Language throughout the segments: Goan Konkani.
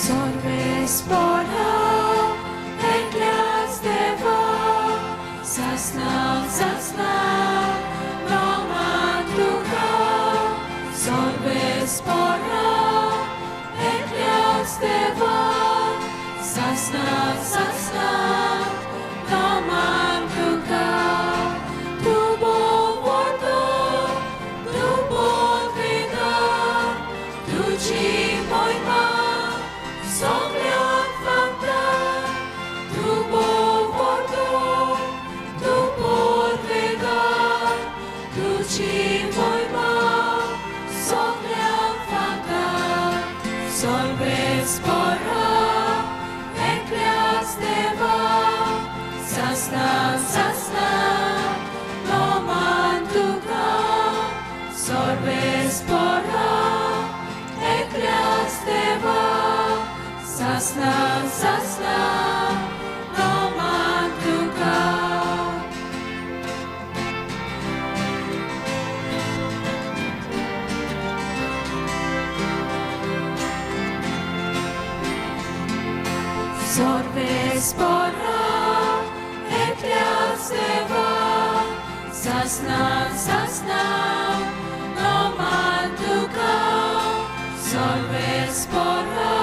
Sorvespora, एकल्याच देवा, सासनाक सासनाक नमन तुका. सर्वेस्परा, एकल्याच देवा, सासनाक सासनाक नमन तुका. तूं भोव व्हडलो, तूं पदवेदार, तुजी महिमा सगळ्याक फावता. तूं भोव व्हडलो, तूं पदवेदार, तुजी महिमा सगळ्याक फावता. सर्वेस्परा, एकल्याच देवा, सासनाक सासनाक नमन तुका. सर्वेस्परा, एकल्याच देवा, सासनाक सासनाक नमन तुका. Sorvespora, एकल्याच देवा, सासनाक सासनाक नमन तुका. सर्वेस्परा,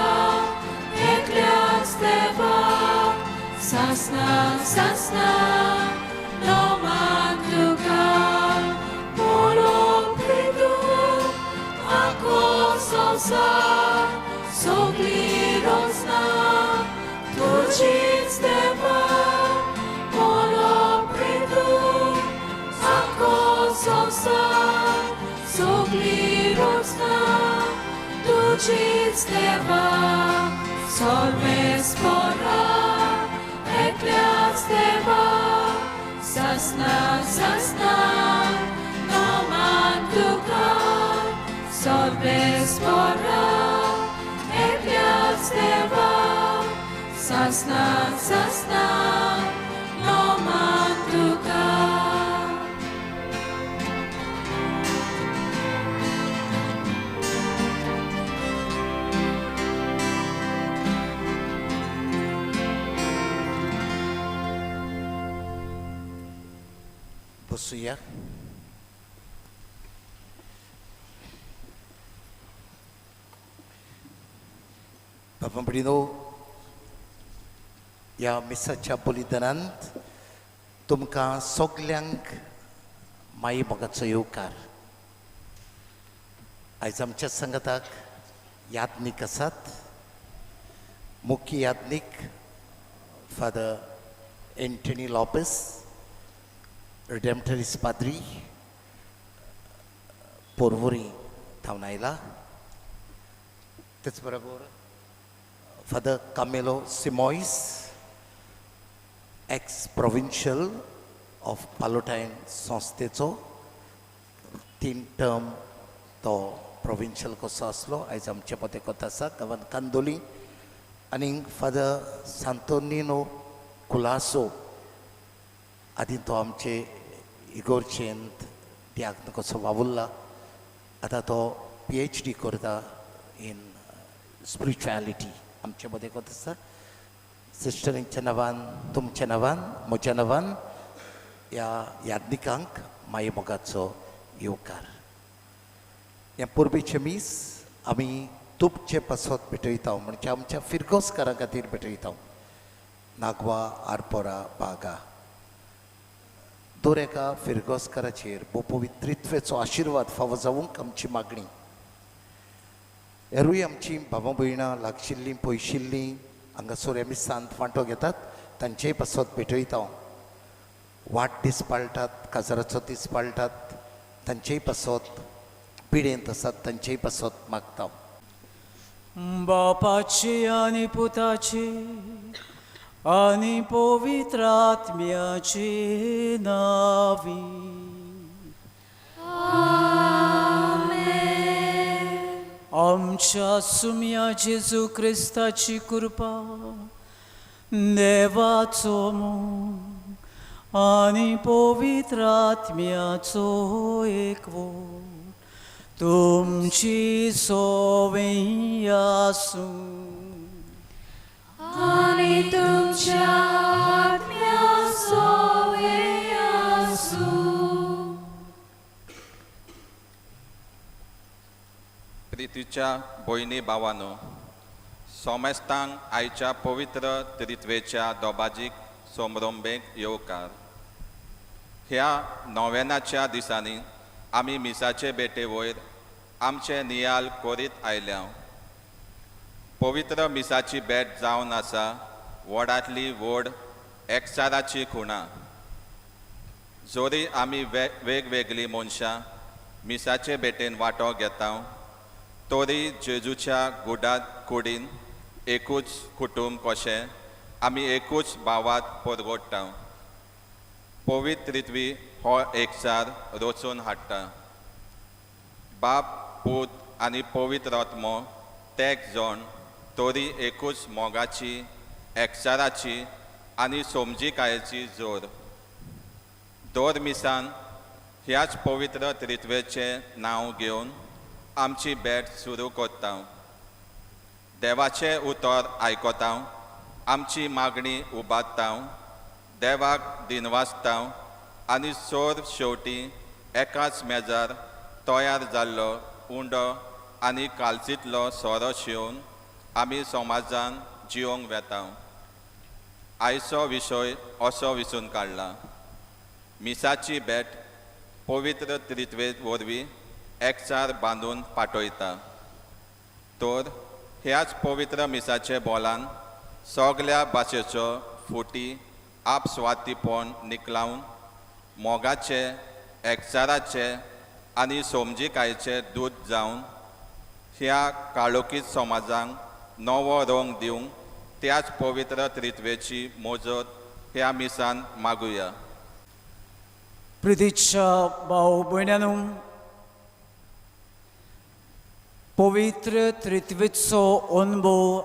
एकल्याच देवा, सासनाक सासनाक नमन तुका. मोलो प्रिदू, आखो संवसार, सगळी रचना तुजीच देवा. मोलो प्रिदू, आखो संवसार, सगळी रचना तुजीच देवा. सर्वेस्परा, एकल्याच देवा, सासनाक सासनाक नमन तुका. सर्वेस्परा, एकल्याच देवा, सासनाक सासनाक नमन तुका. बसुया. बाबा भयणीनो, ह्या मिसाच्या बलिदानांत तुमकां सगल्यांक माई मोगाचो येवकार. आयज आमच्या सांगाताक याज्ञीक आसात. मुख्य याज्ञीक फादर एंटनी लोपेस, रिडेम्टरीस पाद्री, पोरवोरी थावन आयला. तेच बरोबर father कामेलो Simoes, x provincial of पालोटायन संस्थेचो, 3 टर्म तो प्रोविन्शियल कसो आसलो, आयज आमचे मदें आसा गांवान कांदोली. आनी फादर सांतोनिनो कुलासो, आदी तो आमचे इगोर्चेंत त्याग कसो वावुरला, आतां तो PhD करता इन स्पिरिच्युएलिटी, आमचे मदें आसा. सिस्टरींच्या नांवान, तुमच्या नांवान, म्हज्या नांवान ह्या याज्ञिकांक माई मोगाचो येवकार. ह्या परबेचें मीस आमी तुपचे पासत भेटयता, म्हणजे आमच्या फिरगोसकारां खातीर भेटयता. नागवा, आरपोरा, बागा, दर एका फिरगोसकाराचेर भोपवित्रित्वेचो आशिर्वाद फावो जावंक आमची मागणी. हेरूय आमची भावा भयणां लागशिल्लीं पयशिल्लीं हांगासर ह्या मिसांत वांटो घेतात, तांचेय पासत भेटयता. वाट दीस पाळटात, काजाराचो दीस पाळटात, तांचेय पासत, पिडेंत आसात तांचेय पासत मागता. बापाची आनी पुताची आनी पवित्र आत्म्याची नावी. आमेन. आमच्या आमच्या सुम्या जेजू क्रिस्ताची कृपा, देवाचो मोग आनी पवित्र आत्म्याचो एकवट तुमची सोवे आसूं. आनी तुमच्या आत्म्या सोवे आसूं. प्रितीच्या भयणी भावानो, सोमेस्तांक आयच्या पवित्र त्रित्वेच्या दोबाजीक सोमरोंबेक येवकार. ह्या नोवेनाच्या दिसांनी आमी मिसाचे बेटे वयर आमचे नियाल करीत आयल्या. पवित्र मिसाची भेट जावन आसा व्हडांतली व्हड एकचाराची खुणा. जरी आमी वेगवेगळीं मनशां मिसाचे भेटेन वांटो घेता तरी जेजूच्या गुडात कुडीन एकूच कुटुंब कशें आमी एकूच भावात परगोडटा. पवित्र त्रित्वी हो एकचार रचून हाडटा. बाप, पूत आनी पवित्र आत्मो तेग जण तरी एकूच मोगाची, एकचाराची आनी समजिकायेची जोर. दर मिसान ह्याच पवित्र त्रित्वेचें नांव घेवन आमची भेट सुरू करता. देवाचें उतर आयकता, आमची मागणी उबारता, देवाक दिनवासता आनी सोर शेवटी एकाच मेजार तयार जाल्लो उंडो आनी कालचींतलो सोरो शिवून आमी समाजान जिवंक वेता. आयचो विशय असो विसून काडला, मिसाची भेट पवित्र त्रित्वे वरवीं एकचार बांदून पाठयता. तर ह्याच पवित्र मिसाचे बोलान सगल्या भाशेचो फुटी आपस्वार्थीपण निकलावन मोगाचे, एकचाराचे आनी समजिकायेचे दूत जावन ह्या काळोखीत समाजांक नवो रंग दिवंक त्याच पवित्र त्रित्वेची मजत ह्या मिसान मागुया. प्रितीच्या भाव भयण्यानू, पवित्र त्रित्वेचो अनुभव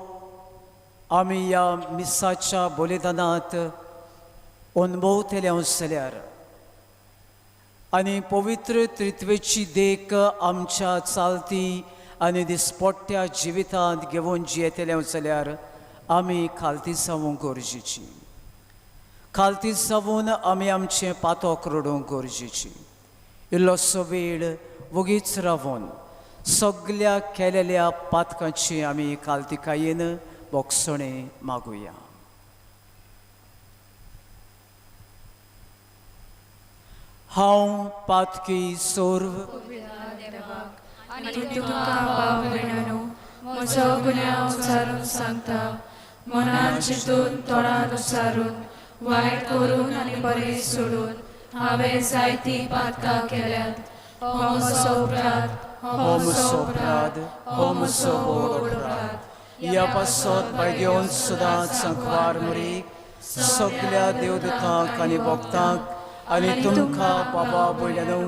आमी ह्या मिसाच्या बलिदानांत अनुभवतले जाल्यार आनी पवित्र त्रित्वेची देख आमच्या चालती आनी दिसपट्ट्या जिवितांत घेवन जियेतले जाल्यार आमी खालती सावूंक गरजेची. खालती सावून आमी आमचें पातक रडोवंक गरजेची. इल्लोसो वेळ वगीच रावून सगल्या केलेल्या पातकांची आमी खालतिकायेन बोगसणें मागुया. हांव पातकी सर्व आनी तुमकां भाव भयणांनो म्हजो गुन्यांव उचारून सांगता. मनान चिंतून, तोंडान उचारून, वायट करून आनी बरें सोडून हांवें जायतीं पातकां केल्यात. हो म्हजो अपराध, हो म्हजो अपराध, हो म्हजो व्हड अपराध. ह्या पासत भाग्योन सदांच संकवार मुरी सगल्या देवदूतांक आनी भक्तांक आनी तुमकां बाबा भयल्यानो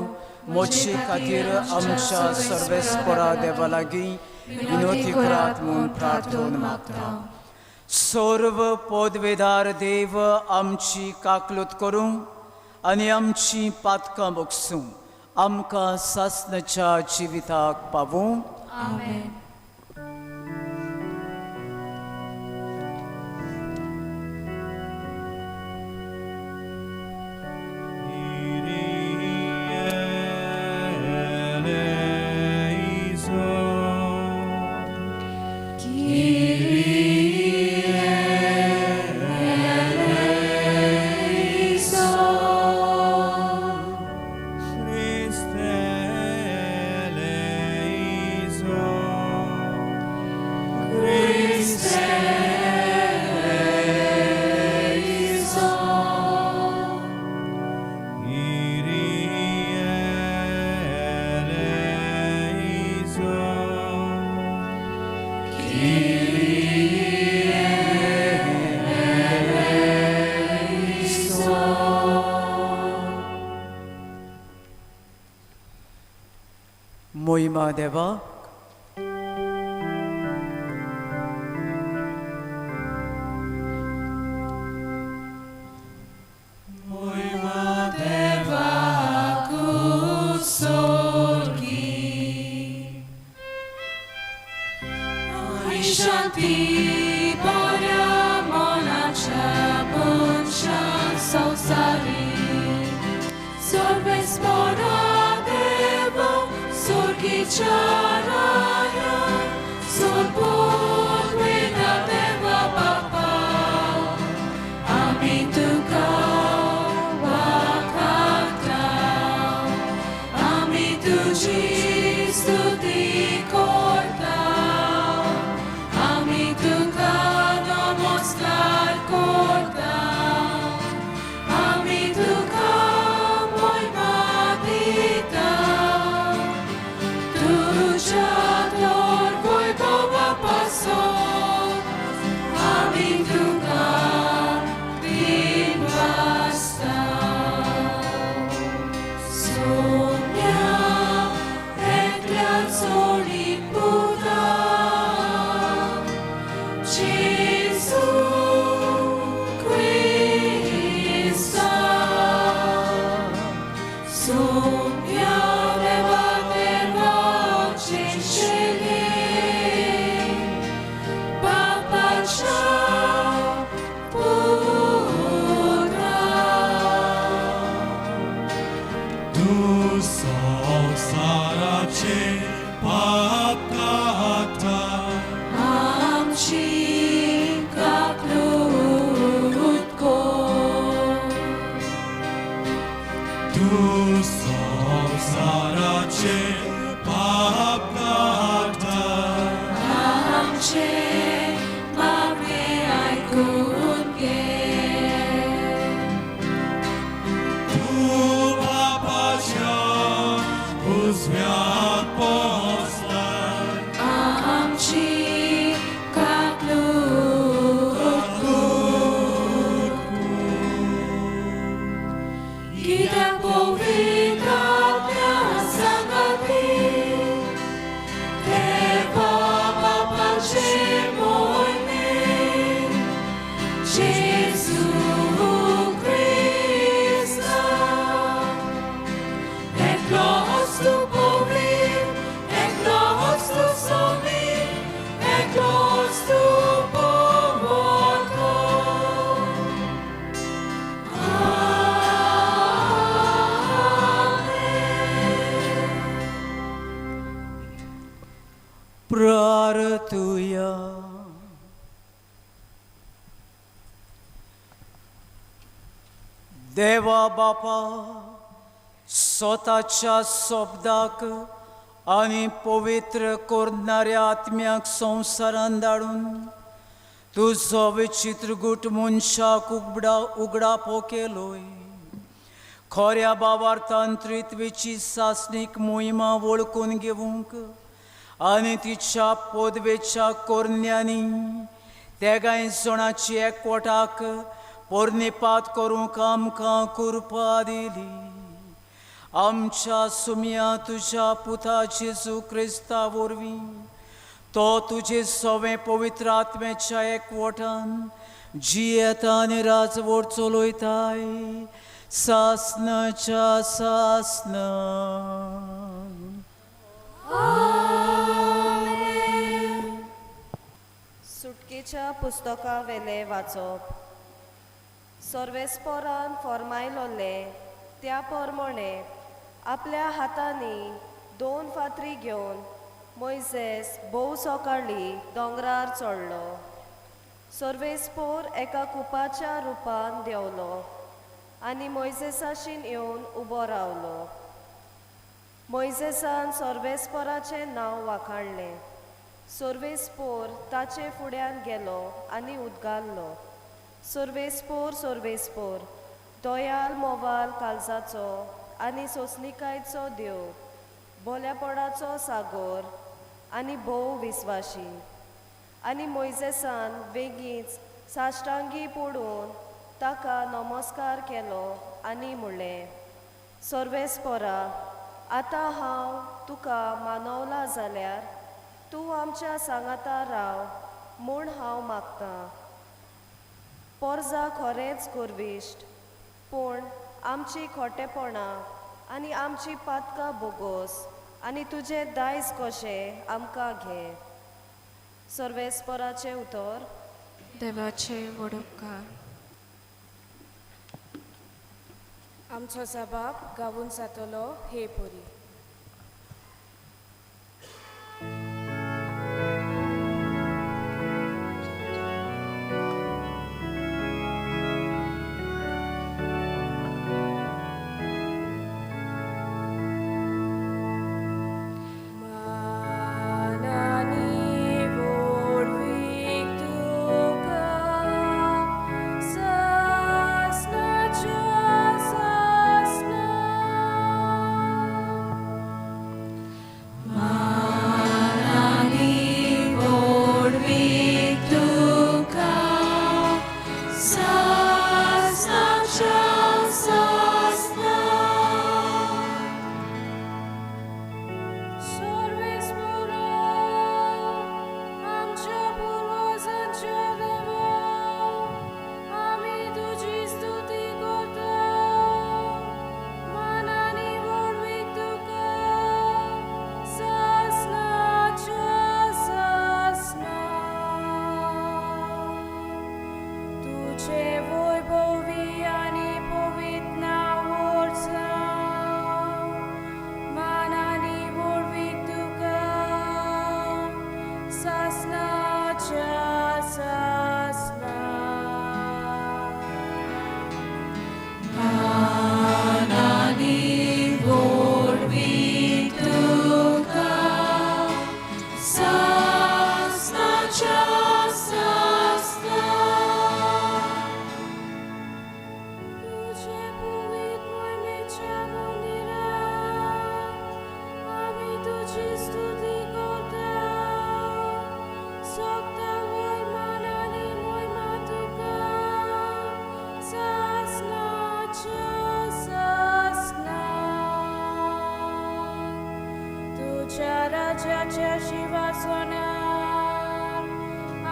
मोची खातीर आमच्या सर्वेस्परा देवा लागीं विनोती करात म्हूण प्रार्थन मागता. सर्व पदवेदार देव आमची काकलूत करूं आनी आमची पातकां बगसूं, आमकां सासणाच्या जिविताक पावूं. आमेन. मोहिमा देवाक. शांती बऱ्या मनाच्या मनशांक संवसारी सर्वेस्परा देवा सुर्गीच्या राया सोदपोत वयता देवा बापा आमी तुका वाखाणता आमी तुजी स्तुती करता आमी तुका नमस्कार करता आमी तुका मोयमा दिता तुज्या तर वैभवा पासत आमी तुका दिनवासता. सोम्या एकल्या जोडी पुता जेजू क्रिस्ता सोम्या देवा देवाचे चेले बापाच्या पुत्रा. तूं संवसाराचे पाप काडटा आमची काकलूत कर. तूं संवसाराचे पाप काडटा आमचे मागणें आयकून घे. तूं बापाच्या उजव्याक बसलाय आमची काकलूत कर. कित्याक पवित्र आत्म्या सांगाती देवा बापाचे मोहिमेन जेजू क्रिस्ता एकलोच तूं पवित्र, एकलोच तूं सोमी, एकलोच तूं पवित्र. आमेन. प्रार्थुया. देवा बापा, स्वताच्या शब्दाक आनी पवित्र करणाऱ्या आत्म्याक संवसारान धाडून तुजो विचित्र गूट मनशाक उगडापो केलोय. खऱ्या भावार्थान त्रित्वेची सासणीक मोहिमा वळखून घेवंक आनी तिच्या पदवेच्या कोरण्यांनी तेगांय जाणाची एकवटाक पोरणीपात करूंक आमकां कृपा दिली. आमच्या सुम्या तुज्या पुता जेजू क्रिस्ता वरवीं, तो तुजे सवें पवित्र आत्म्याच्या एकवटान जियेता आनी राजवट चलयताय सासनाच्या सासना. आमेन. सुटकेच्या पुस्तका वेले वाचप. सर्वेस्पोरान फॉर्मायलोले त्या प्रमाणे आपल्या हातांनी दोन फातरी घेवन मोयजेस भोव सकाळी दोंगरार चडलो. सर्वेस्पोर एका कुपाच्या रुपान देंवलो आनी मोयजेसाशीन येवन उबो रावलो. मोयजेसान सर्वेस्पोराचें नांव वाखाणलें. सर्वेस्पोर ताचे फुड्यान गेलो आनी उद्गारलो, सर्वेस्पोर, सर्वेस्पोर, दयाल मोवाल काळजाचो आनी सोंसणिकायेचो देव, बोल्यापणाचो सागोर आनी भोव विस्वाशी. आनी मोयजेसान वेगींच साश्टांगी पडून ताका नमस्कार केलो आनी म्हणलें, सर्वेस्पोरा, आतां हांव तुका मानवला जाल्यार तूं आमच्या सांगाता राव म्हूण हांव मागतां. पोरजा खरेंच गर्विश्ट, पूण आमची खोटेपणां आनी आमची पातकां बोगोस आनी तुजें दायज कशें आमकां घे. सर्वेस्पराचें उतर. देवाचे व्हड उपकार. आमचो जबाब गावून जातलो हे परी. मानानी व्हडवीक तुका सासणाच्या सासणा. सर्वेस्परा आमच्या पुर्वजांच्या देवा, आमी तुजी स्तुती करता. मानानी व्हडवीक तुका सासणाच्या सासणा. तुजें वैभवी आनी पवित्र नांव व्हरचाव. मानानी व्हडवीक तुका सासणाच्या सासणा. तुजें पवित्र मोहिमेच्या मंदिरांत आमी तुजी स्तुती करता. सोगता वयर मानानी मोहिमा तुका सासणाच्या सासणा. तुज्या राज्याच्या शिवासनार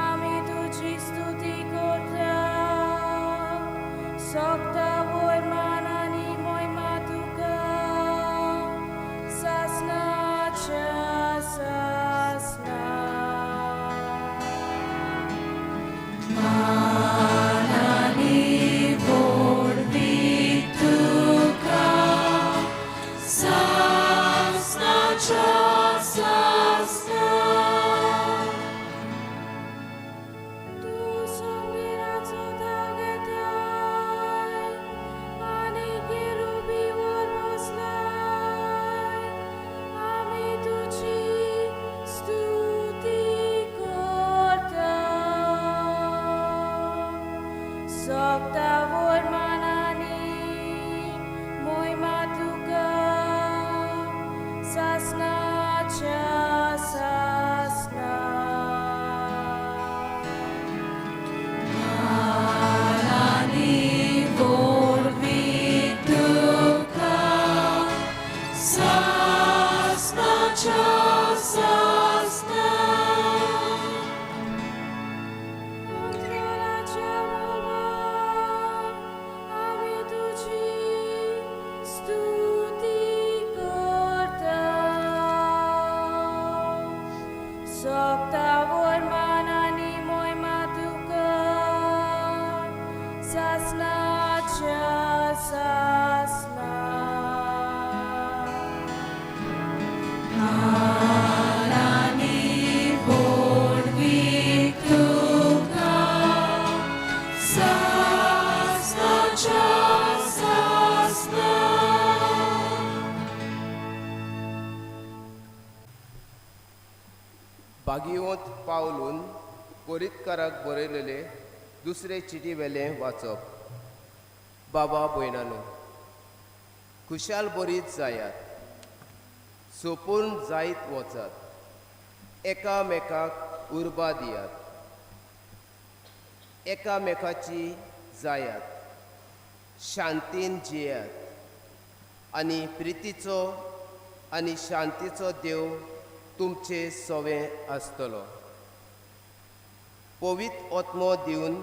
आमी तुजी स्तुती करता. सोगता वयर मानानी मोहिमा तुका सासणाच्या सासणा. तूं संबिराचो धांव घेताय आनी केरुबीवर बसलाय. आमी तुजी स्तुती करता. सोगता वयर मानानी मोहिमा तुका सासणाच्या सासणा. अंतराळाच्या मोलाक आमी तुजी स्तुती करता. सोगता वयर मानानी मोहिमा तुका सासणाच्या सासणा. बागिवंत पावलून कोरीतकाराक बरयलेले दुसरे चिटी वेलें वाचप. बाबा भयणानो, खुशाल बरीत जायात, सोपून जायत वचात, एकामेकाक उर्बा दियात, एकामेकाची जायात, शांतीन जियात आनी प्रितीचो आनी शांतीचो देव तुमचे सवें आसतलो. पवित्र आत्मो दिवन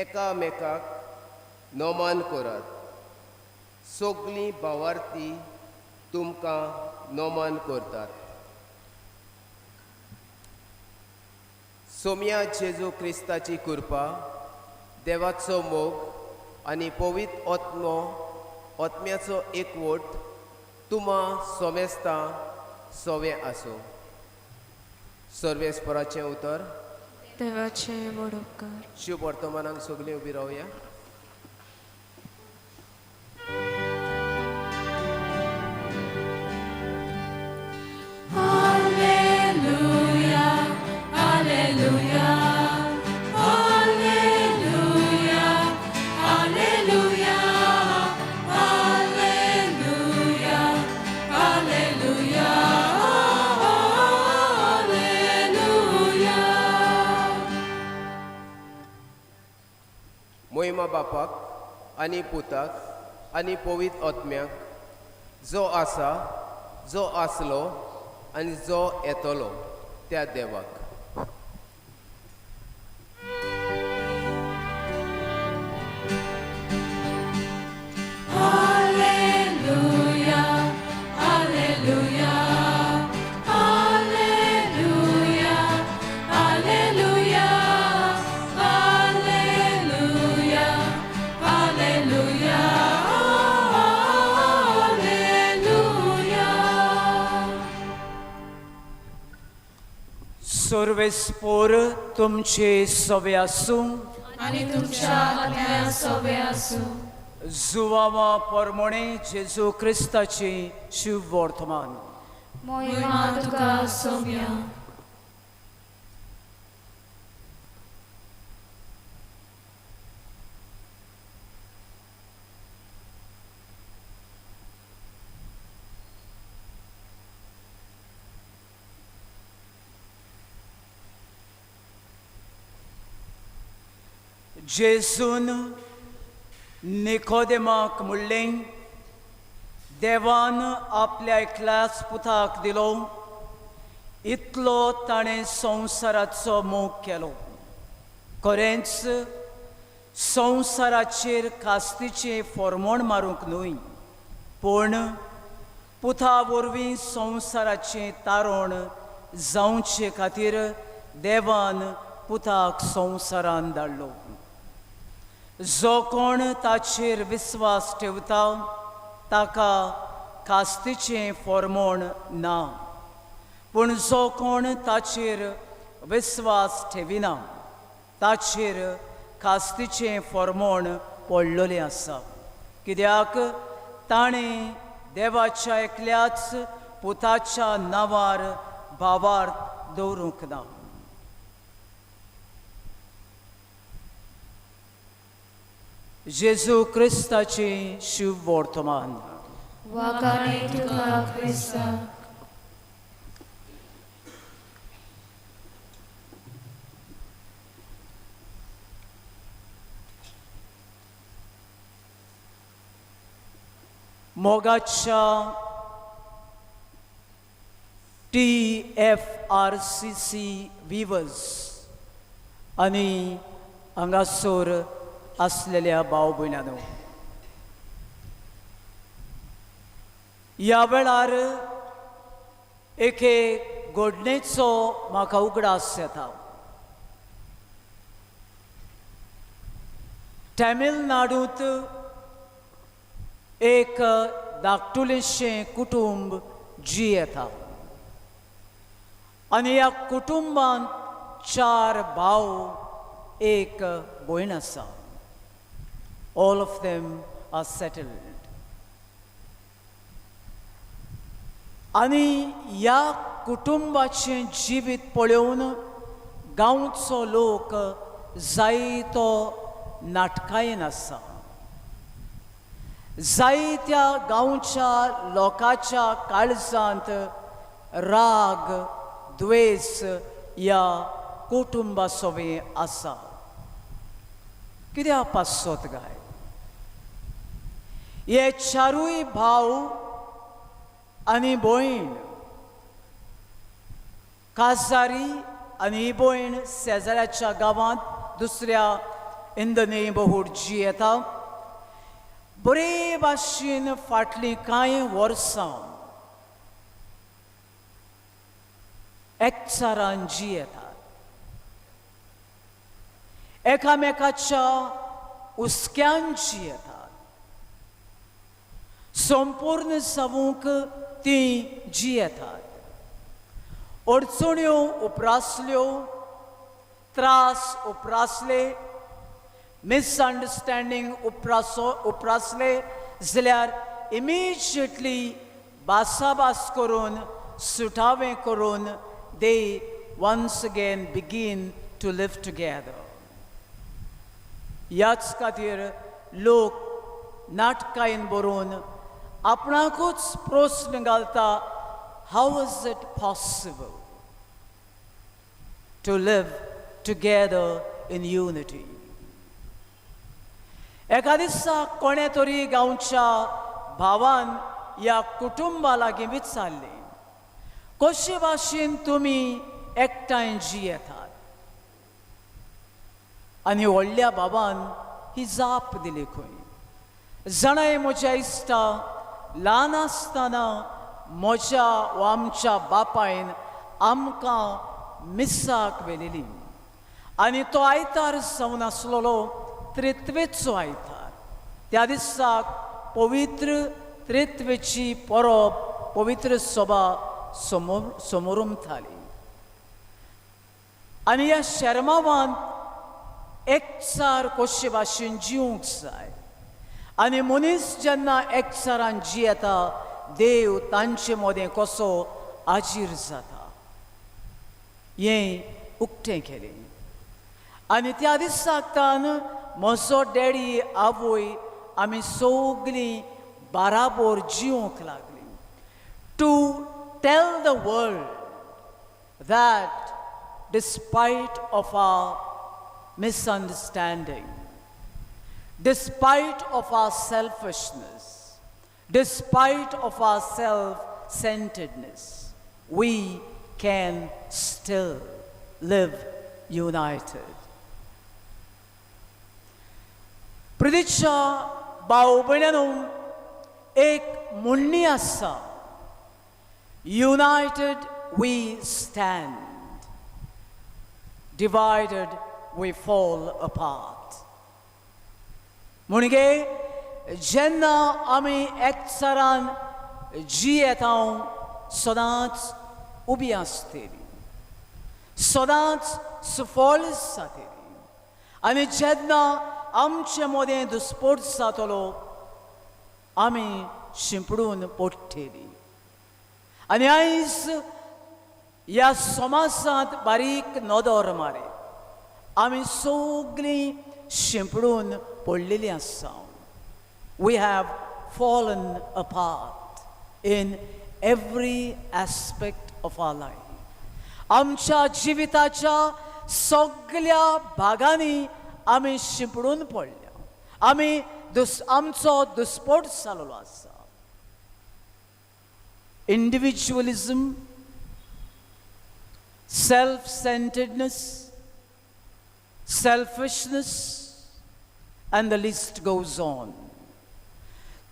एकामेकाक नमान करात. सगळीं भावार्थी तुमकां नमान करतात. सोम्या जेजू क्रिस्ताची कृपा, देवाचो मोग आनी पवित्र आत्मो आत्म्याचो एकवट तुमा सोमेस्ता सोवें आसूं. सर्वेस्पराचें उतर. देवाचे व्हड उपकार. शिव वर्तमानाक सगळीं उबी रावया. मोहिमा बापाक आनी पुताक आनी पवित्र आत्म्याक, जो आसा, जो आसलो आनी जो येतलो त्या देवाक. सर्वेस्पोर तुमचे सवे आसूं. आनी तुमच्या आत्म्या सोबे आसूं. जुवावा परमणे जेजू क्रिस्ताची शिव वर्तमान. मोहिमा तुका सोम्या. जेजून निकोदेमाक म्हणलें, देवान आपल्या एकल्याच पुताक दिलो, इतलो ताणें संवसाराचो मोग केलो. खरेंच संवसाराचेर कास्तीचें फॉर्मोण मारूंक न्हय, पूण पुता वरवीं संवसाराचें तारण जावचे खातीर देवान पुताक संवसारान धाडलो. जो कोण ताचेर विस्वास ठेवता ताका कास्तीचें फॉर्मोण ना, पूण जो कोण ताचेर विस्वास ठेविना ताचेर कास्तीचें फॉर्मोण पडलेलें आसा. कित्याक ताणें देवाच्या एकल्याच पुताच्या नांवार भावार्थ दवरूंक ना. जेजू क्रिस्ताची शिव वर्तमान. वागाने तुका क्रिस्ता. मोगाच्या TFRCC विवर्स आनी हांगासर आसलेल्या भाव भयणांनो, ह्या वेळार एके घडणेचो म्हाका उगडास येता. तमिळनाडूंत एक धाकटुलेशें कुटुंब जियेता आनी ह्या कुटुंबांत 4 भाव एक भयण आसा. All of them are settled. आनी ह्या कुटुंबाचें जिवीत पळोवन गांवचो लोक जायतो नाटकायेन आसा. जायत्या गांवच्या लोकांच्या काळजांत राग द्वेस ह्या कुटुंबा सोबें आसा. कित्या पासत काय हे चारूय भाव आनी भयण काजारी आनी भयण शेजाऱ्याच्या गांवांत दुसऱ्या इन the neighbourhood जियेता. बरे भाशेन फाटलीं कांय वर्सां एकचारान जियेतात. एकामेकाच्या हुस्क्यान जियेतात, संपूर्ण जावंक तीं जियेतात. अडचण्यो उप्रासल्यो, त्रास उप्रासले, मिसअंडरस्टँडींग उप्रासले जाल्यार इमिजिएटली भासाभास करून, सुटावें करून they once again begin to live together. ह्याच खातीर लोक नाटकायन बरोवन आपणाकूच प्रस्न घालता, how is it possible to live together in unity? एका दिसा कोणें तरी गांवच्या भावान ह्या कुटुंबा लागीं विचारलें, कशे भाशेन तुमी एकठांय जियेतात? आनी व्हडल्या बाबान ही जाप दिली खंय, जाणाय म्हज्या इश्टा, ल्हान आसतना म्हज्या वा आमच्या बापायन आमकां मिसाक व्हेलेली आनी तो आयतार जावन आसलेलो त्रित्वेचो आयतार. त्या दिसाक पवित्र त्रित्वेची परब, पवित्र सभा समोर समोरमताली आनी ह्या शेर्मावान एकचार कशे भाशेन जिवंक जाय आनी मनीस जेन्ना एकचारान जियेता, देव तांचे मदें कसो आजीर जाता हें उक्तें केलें. आनी त्या दिसाक तान म्हजो डॅडी, आवय, आमी सगलीं बाराबोर जिवंक लागलीं to tell the world that despite of our misunderstanding, despite of our selfishness, despite of our self-centeredness, we can still live united. प्रितीच्या भाव भयणांनो, एक म्हणणी आसा, "United we stand, divided we fall apart." म्हणजे जेन्ना आमी एकचारान जियेता, सदांच उबी आसतली, सदांच सुफळ जातली आनी जेन्ना आमचे मदें दुस्पोट जातलो, आमी शिंपडून पडटली. आनी आयज ह्या समाजांत बारीक नदर मारे, आमी सगळीं शिंपडून पडलेलीं आसा. We have fallen apart in every aspect of our life. आमच्या जिविताच्या सगल्या भागांनी आमी शिंपडून पडल्या, आमी आमचो दुस्पोट जाल्लो आसा. Individualism, self-centeredness, selfishness, and the list goes on.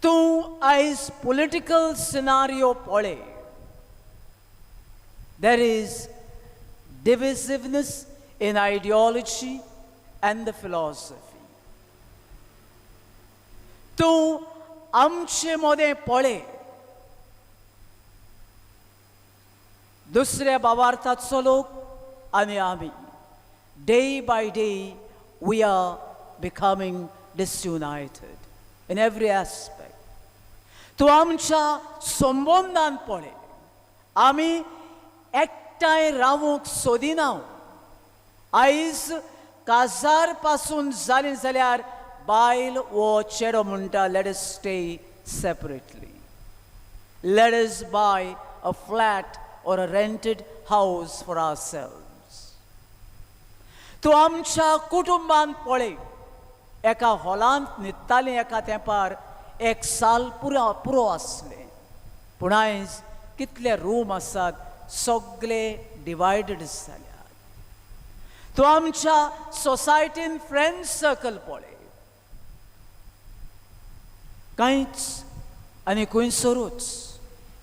तूं आयज पॉलिटिकल सिनारियो पळय, there is divisiveness in ideology and the philosophy. तूं आमचे मदें पळय, दुसऱ्या भावार्थाचो लोक आनी आमी, day by day we are becoming disunited in every aspect. तूं आमच्या संबंदान पळय, आमी एकठांय रावूंक सोदिना. आयज काजार पासून जाली जाल्यार बायल वो चेडो म्हणटा, "Let us stay separately, let us buy a flat or a rented house for ourselves." तूं आमच्या कुटुंबांत पळय, एका हॉलांत न्हिदतालीं एका तेंपार, एक साल पुरो पुरो आसलें, पूण आयज कितले रूम आसात, सगळे डिवायडड जाल्यात. तूं आमच्या सोसायटीन फ्रेंड सर्कल पळय, कांयच आनी खंयसरूच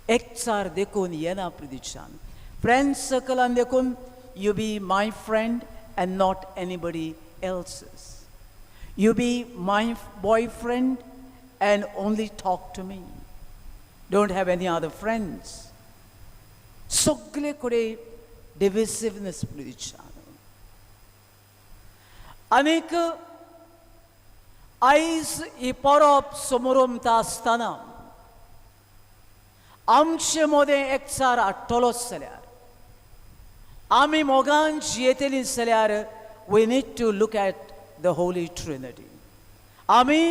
एकचार देखून येना प्रितीच्यान. फ्रेंड सर्कलान देखून you be my friend and not anybody else's. You be my boyfriend and only talk to me. Don't have any other friends. सगळे कडेन डिविसिवनेस प्रिडिशन. आनीक आयज ही परब समोरमता आसतना आमचे मदें एकचार हाडटलोच जाल्यार, आमी मोगान जियेतलीं जाल्यार, we need to look at the Holy Trinity. आमी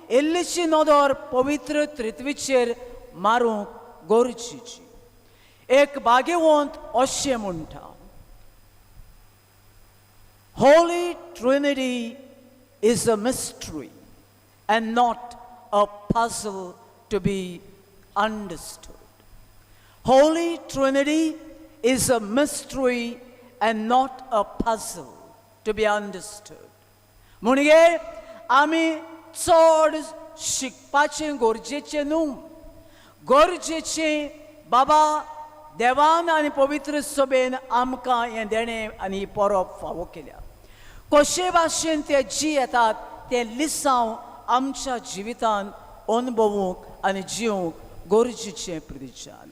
इल्लीशी नदर पवित्र त्रित्वीचेर मारूंक गरजेची. एक भाग्यवंत अशें म्हणटा, "Holy Trinity is a mystery and not a puzzle to be understood." Holy Trinity is a mystery and not a puzzle to be understood. म्हणजे आमी चड शिकपाचें गरजेचें न्हू. गरजेचें बाबा देवान आनी पवित्र सभेन आमकां हें देणें आनी ही परब फावो केल्या. कशे भाशेन ते जियेतात तें लिसांव आमच्या जिवितान अनुभवूंक आनी जिवंक गरजेचें. प्रिदिच्यान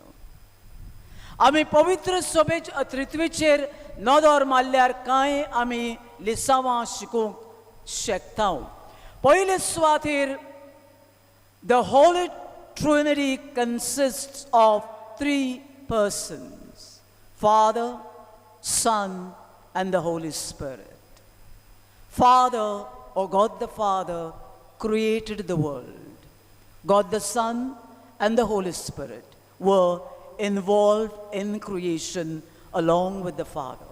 आमी पवित्र सभे त्रित्वेचेर नदर मारल्यार कांय आमी लिसांवां शिकूंक शकता. पयले सुवातेर, the Holy Trinity consist of three persons, Father, Son and the Holy Spirit. Father or God the Father created the world. God the Son and the Holy Spirit were involved in creation along with the Father.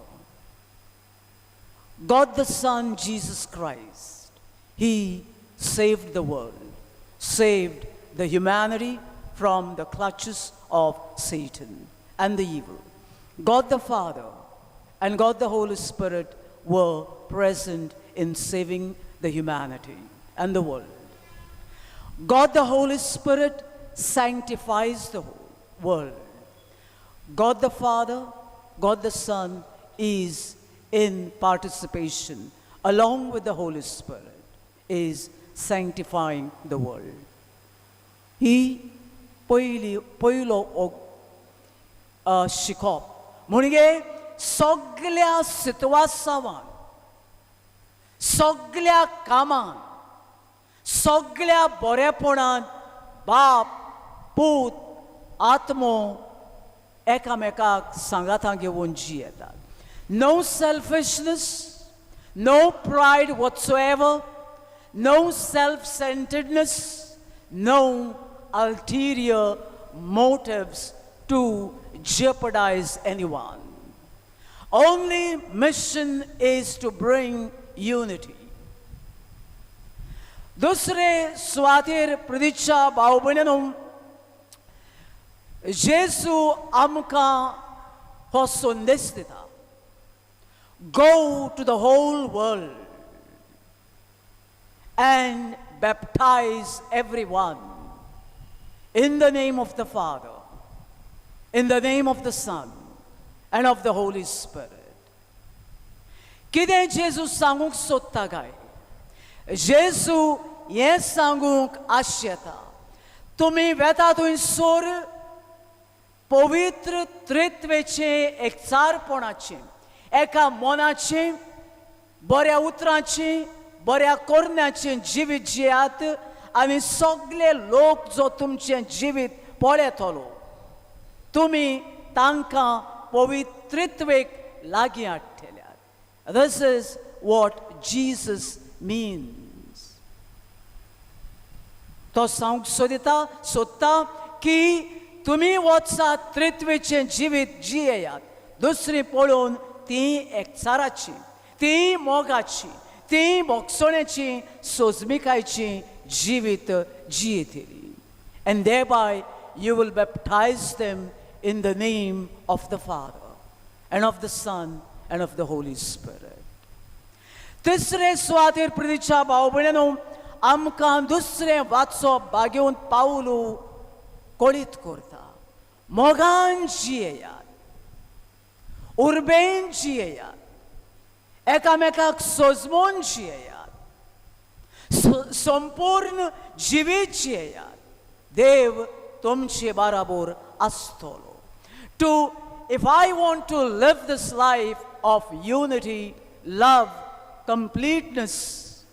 God the Son, Jesus Christ, He saved the world, saved the humanity from the clutches of Satan and the evil. God the Father and God the Holy Spirit were present in saving the humanity and the world. God the Holy Spirit sanctifies the whole world. God the Father, God the Son is in participation along with the Holy Spirit, is sanctifying the world. ही पयली पयलो शिकोप. म्हणजे सगल्या सितवासावान, सगल्या कामान, सगल्या बरेपणान बाप, पूत, आत्मो एकामेकाक सांगातां घेवन जियेतात. No selfishness, no pride whatsoever, no self-centeredness, no ulterior motives to jeopardize anyone. Only mission is to bring unity. दुसरे सुवातेर प्रिदिच्या भाव भयणींनो, जेजू आमकां हो संदेश दिता, "Go to the whole world and baptize everyone in the name of the Father, in the name of the Son, and of the Holy Spirit." कितें जेजू सांगूंक सोदता काय? जेजू हें सांगूंक आशेता, तुमी वेता थंयसर पवित्र त्रित्वेचें एकचारपणाचें, एका मनाचें, बऱ्या उतरांचें, बऱ्या करण्याचें जिवीत जियात आनी सगळे लोक जो तुमचें जिवीत पळयतलो, तुमी तांकां पवित्रित्वेक लागीं हाडटल्यात. This is what Jesus means. तो सांगूंक सोदिता सोदता की तुमी वचात, त्रित्वेचें जिवीत जियेयात, दुसरी पळोवन ती एकचाराची, ती मोगाची, ती भोगसण्याची, सोजमिकायची जिवीत जियेतली, and thereby you will baptize them in the name of the Father and of the Son and of the Holy Spirit. तिसरे सुवातेर प्रितीच्या भाव भयणींनो, आमकां दुसरें वाचप भाग्यवंत पावलू कळीत करता, मोगान जियेयात, उर्बेन जियेयात. एकामेकाक सोजमून जियेयात, संपूर्ण जिवीत जियेयात. देव तुमचे बाराबोर आसतलो. To if I want to live this life of unity, love, completeness,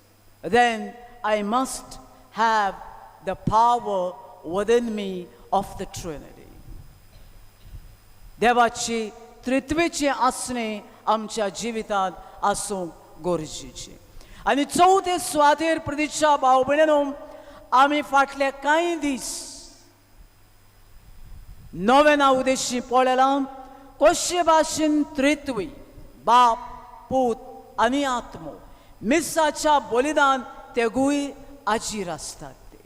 then I must have the power within me of the Trinity. देवाची त्रित्वेचें आसणें आमच्या जिवितांत आसूंक गरजेचें. आनी चवथे सुवातेर प्रतिक्षा भाव भयणीनो, आमी फाटले कांय दीस नव्या उद्देशी पळयलां कशे भाशेन त्रित्वी बाप, पूत आनी आत्मो मिसाच्या बलिदान तेगूय आजीर आसतात ते.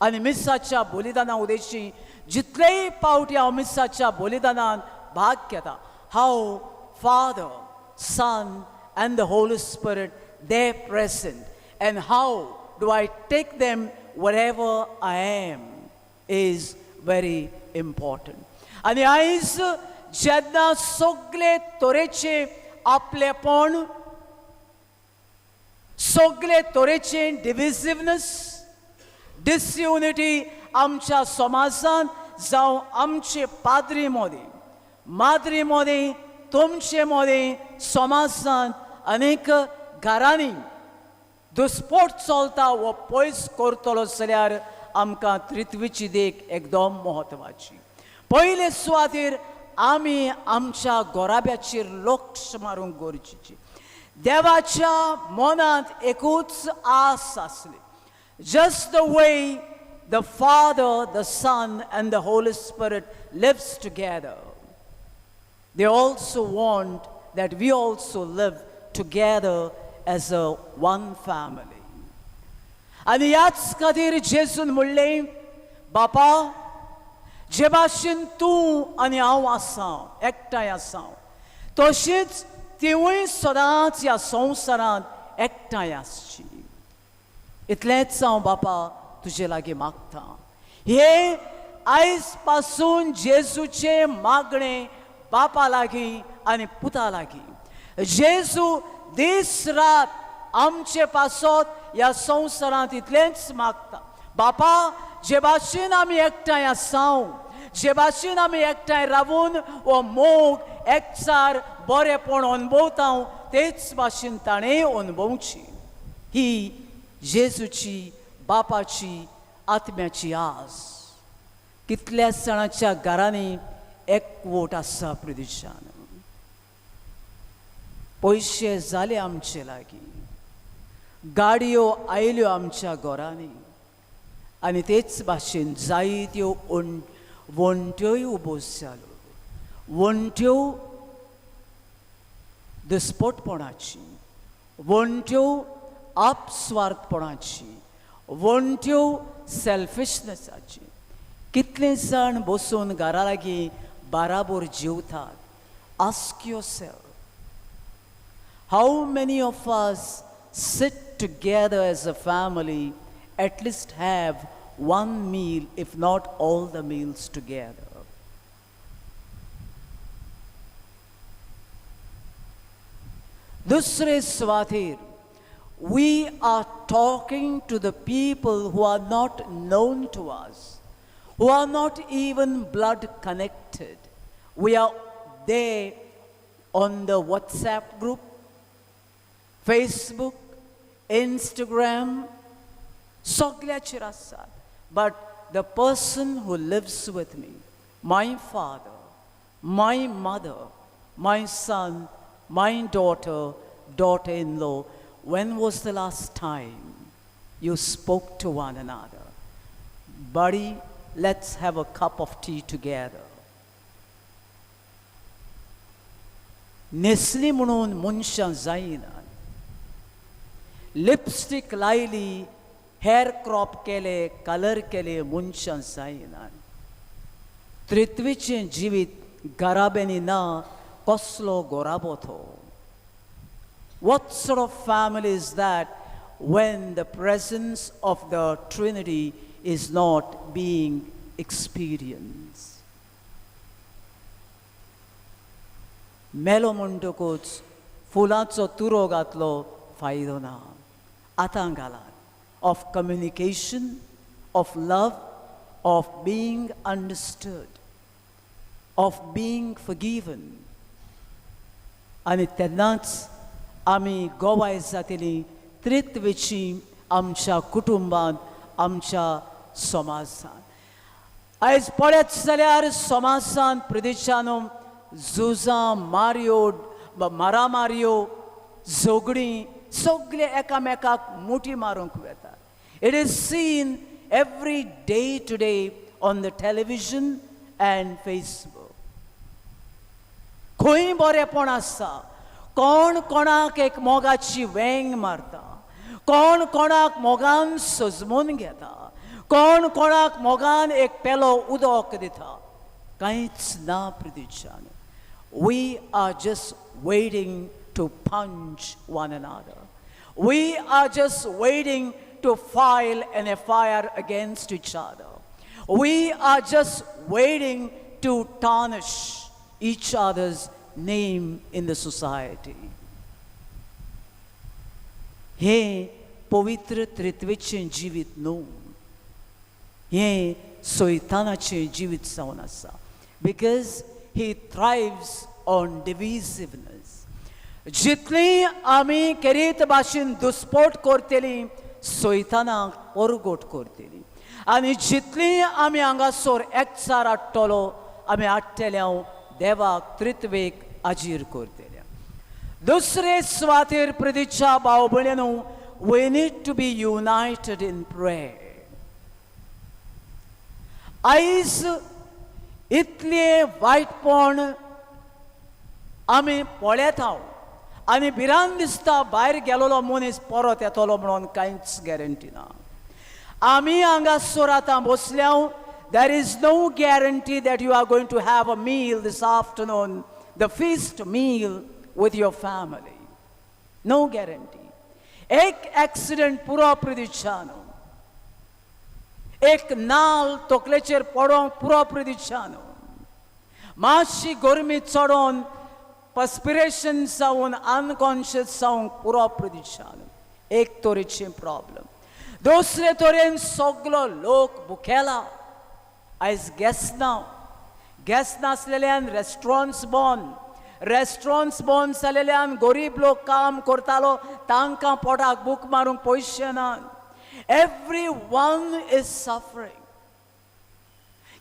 आनी मिसाच्या बलिदाना उद्देशी जितलेय पावटी हांव मिसाच्या बलिदानान भाग घेता, how Father, Son and the Holy Spirit they present and how do I take them wherever I am is very important. आनी आयज जेन्ना सगळे तरेचे आपलेपण, सगळे तरेचे डिविजिवनस, डिसयुनिटी आमच्या समाजांत जावं आमचे पाद्री मदीं, माद्री मदीं, तुमचे मदीं, समाजांत अनेक घरांनी दुस्पोट चलता हो पयस करतलो जाल्यार आमकां त्रित्वीची देख एकदम म्हत्वाची. पयले सुवातेर आमी आमच्या गोराब्याचेर लक्ष मारूंक गरजेची. देवाच्या मनांत एकूच आस आसली. Just the way the Father, the Son and the Holy Spirit lives together, they also want that we also live together as a one family. आनी ह्याच खातीर जेजून म्हणलें, बापा, जे भाशेन तूं आनी हांव आसा, एकठांय आसा, तशीच तिवूय सदांच ह्या संवसारांत एकठांय आसची. इतलेंच हांव बापा तुजे लागीं मागता. हे आयज पासून जेजूचें मागणें बापा लागीं आनी पुता लागीं. जेजू दीस रात आमचे पासत ह्या संवसारांत इतलेंच मागता, बापा, जे भाशेन आमी एकठांय आसा, जे भाशेन आमी एकठांय रावून हो मोग, एकचार, बरेपण अणभवता, तेच भाशेन ताणें अणभवची. ही जेजूची, बापाची, आत्म्याची आस. कितल्या जाणाच्या घरांनी एकवट आसा प्रदेशान? पयशे जाले आमचे लागीं, गाडयो आयल्यो आमच्या घरांनी, आनी तेच भाशेन जायत्यो वण्ट्योय उबो जाल्यो. वण्ट्यो दुस्पोटपणाची, वण्ट्यो आपस्वार्थपणाची, वण्ट्यो सेल्फिशनसाची. कितले जाण बसून घरा लागीं बाराबोर जेवतात? Ask yourself, how many of us sit together as a family, at least have one meal, if not all the meals together? दुसरे सुवातेर, we are talking to the people who are not known to us, who are not even blood connected. We are there on the WhatsApp group, Facebook, Instagram, सगळ्याचेर आसात. But the person who lives with me, my father, my mother, my son, my daughter, daughter-in-law, when was the last time you spoke to one another? Buddy, let's have a cup of tea together. न्हेसली म्हणून मनशां जायना. लिपस्टीक लायली, हेर क्रॉप केले, कलर केले, मनशां जायना. त्रित्वीचें जिवीत घराब्यांनी ना, कसलो गोराबो तो? What sort of family is that when the presence of the Trinity is not being experienced? मेलो म्हणटकूच फुलांचो तुरो घातलो फायदो ना. आतां घालात of communication, of love, of being understood, of being forgiven. आनी तेन्नाच आमी गोवाय जातली त्रित्वेची आमच्या कुटुंबांत, आमच्या समाजांत. आयज पळयत जाल्यार समाजांत प्रदेशान झुजां, मारयो, मारामारयो, झगडीं, सगळे एकामेकाक मुठी मारूंक वेतात. It is seen every day today on the television and Facebook. खंय बरेंपण आसा? कोण कोणाक एक मोगाची वेंग मारता? कोण कोणाक मोगान सजमून घेता? कोण कोणाक मोगान एक पेलो उदक दिता? कांयच ना प्रदेशान. We are just waiting to punch one another. We are just waiting to file an FIR against each other. We are just waiting to tarnish each other's name in the society. हें पवित्र त्रित्वेचें जिवीत न्हू, हें सैतानाचें जिवीत जावन आसा, because he thrives on divisiveness. जितली आमी खेरीत भाशेन दुस्पोट करतली, सैतानाक परगट करतली आनी जितली आमी हांगासर एकचार हाडटलो, आमी हाडटले हांव देवाक, त्रित्वेक आजीर करतले. दुसरे सुवातेर प्रदीच्या भाव भयणींनो, we need to be united in prayer. आयज इतलें वायटपण आमी पळयता आनी भिरांत दिसता, भायर गेलोलो मनीस परत येतलो म्हणून कांयच गॅरंटी ना. आमी हांगासर आतां बसल्या, there is no guarantee that you are going to have a meal this afternoon, the feast meal with your family. No guarantee. एक एक्सिडंट पुरो प्रदिशान, एक नाल तकलेचेर पडोंक पुरो प्रदिशान, मातशी गरमी चडोन पर्स्पिरेशन जावन अनकॉन्शियस जावंक पुरो प्रदिशान. एक तरेचे प्रॉब्लम. दुसरे तरेन सगलो लोक भुकेला. आयज गॅस ना. गॅस नासलेल्यान रेस्टॉरंट्स बंद. रेस्टॉरंट्स बंद जालेल्यान गरीब लोक काम करतालो, तांकां पोटाक भूक मारूंक पयशे ना. Everyone is suffering.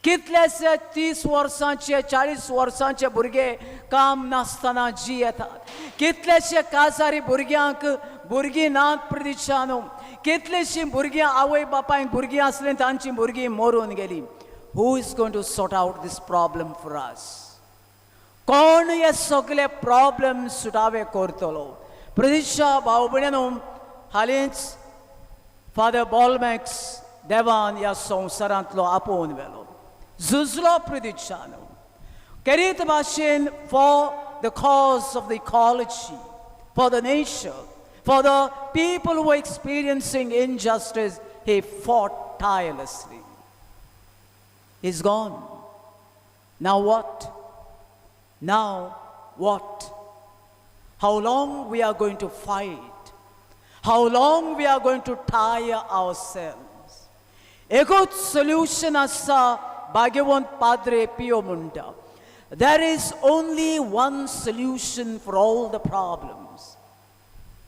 कितलेशे 30 वर्सांचे, 40 वर्सांचे भुरगे काम नासतना जियेतात. कितलेशे काजारी भुरग्यांक भुरगीं नात प्रदिशानू. कितलीशीं भुरगीं, आवय बापायक भुरगीं आसलीं, तांचीं भुरगीं मरून गेलीं. Who is going to sort out this problem for us? कोण हे सगळे प्रॉब्लम सुटावे करतलो? प्रदिशा भाव भयणींनो, हालींच फादर बॉलमॅक्स देवान ह्या संवसारांतलो आपोवन व्हेलो. झुजलो प्रदिशानो खेरीत भाशेन for the cause of the ecology, for the nation, for the people who experiencing injustice. He fought tirelessly. He's gone. Now what? Now what? How long we are going to fight? How long we are going to tire ourselves? एकूच सोल्युशन आसा. भाग्यवंत पाद्रे पियो म्हणटा, there is only one solution for all the problems,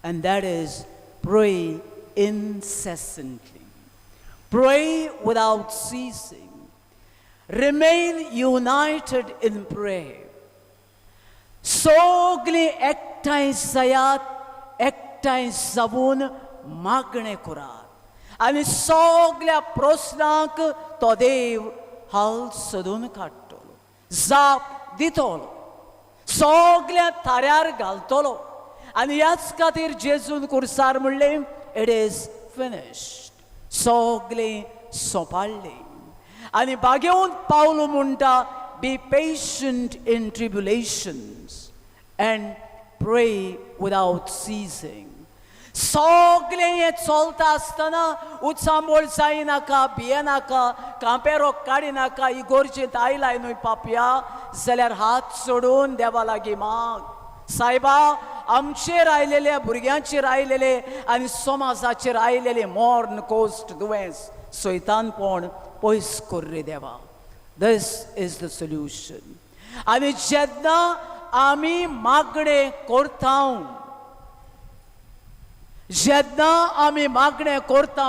and that is pray incessantly. Pray without ceasing. Remain united in prayer. सगळीं एकठांय जायात, एकठांय जावन मागणें करात आनी सगल्या प्रस्नांक तो देव हाल सोदून काडटलो, जाप दितलो, सगल्या थाऱ्यार घालतलो. आनी ह्याच खातीर जेजून कुर्सार म्हणलें, "It is finished." सगळें सोंपाडलें. आनी भाग्यवंत पावलो म्हणटा, be patient in tribulations and pray without ceasing. सगळें हें चलता आसतना उचांबळ जायनाका, भियेनाका, कांपेरो काडिनाका. इगोर्जेंत आयलाय न्हय पापया, जाल्यार हात सोडून देवा लागीं माग, सायबा. आमचेर आयलेले, भुरग्यांचेर आयलेले आनी समाजाचेर आयलेले मर्ण, कोश्ट, दुयेंस, सैतानपण पयस कर रे देवा. This is the solution. आनी जेन्ना आमी मागणें करता, जेन्ना आमी मागणें करता,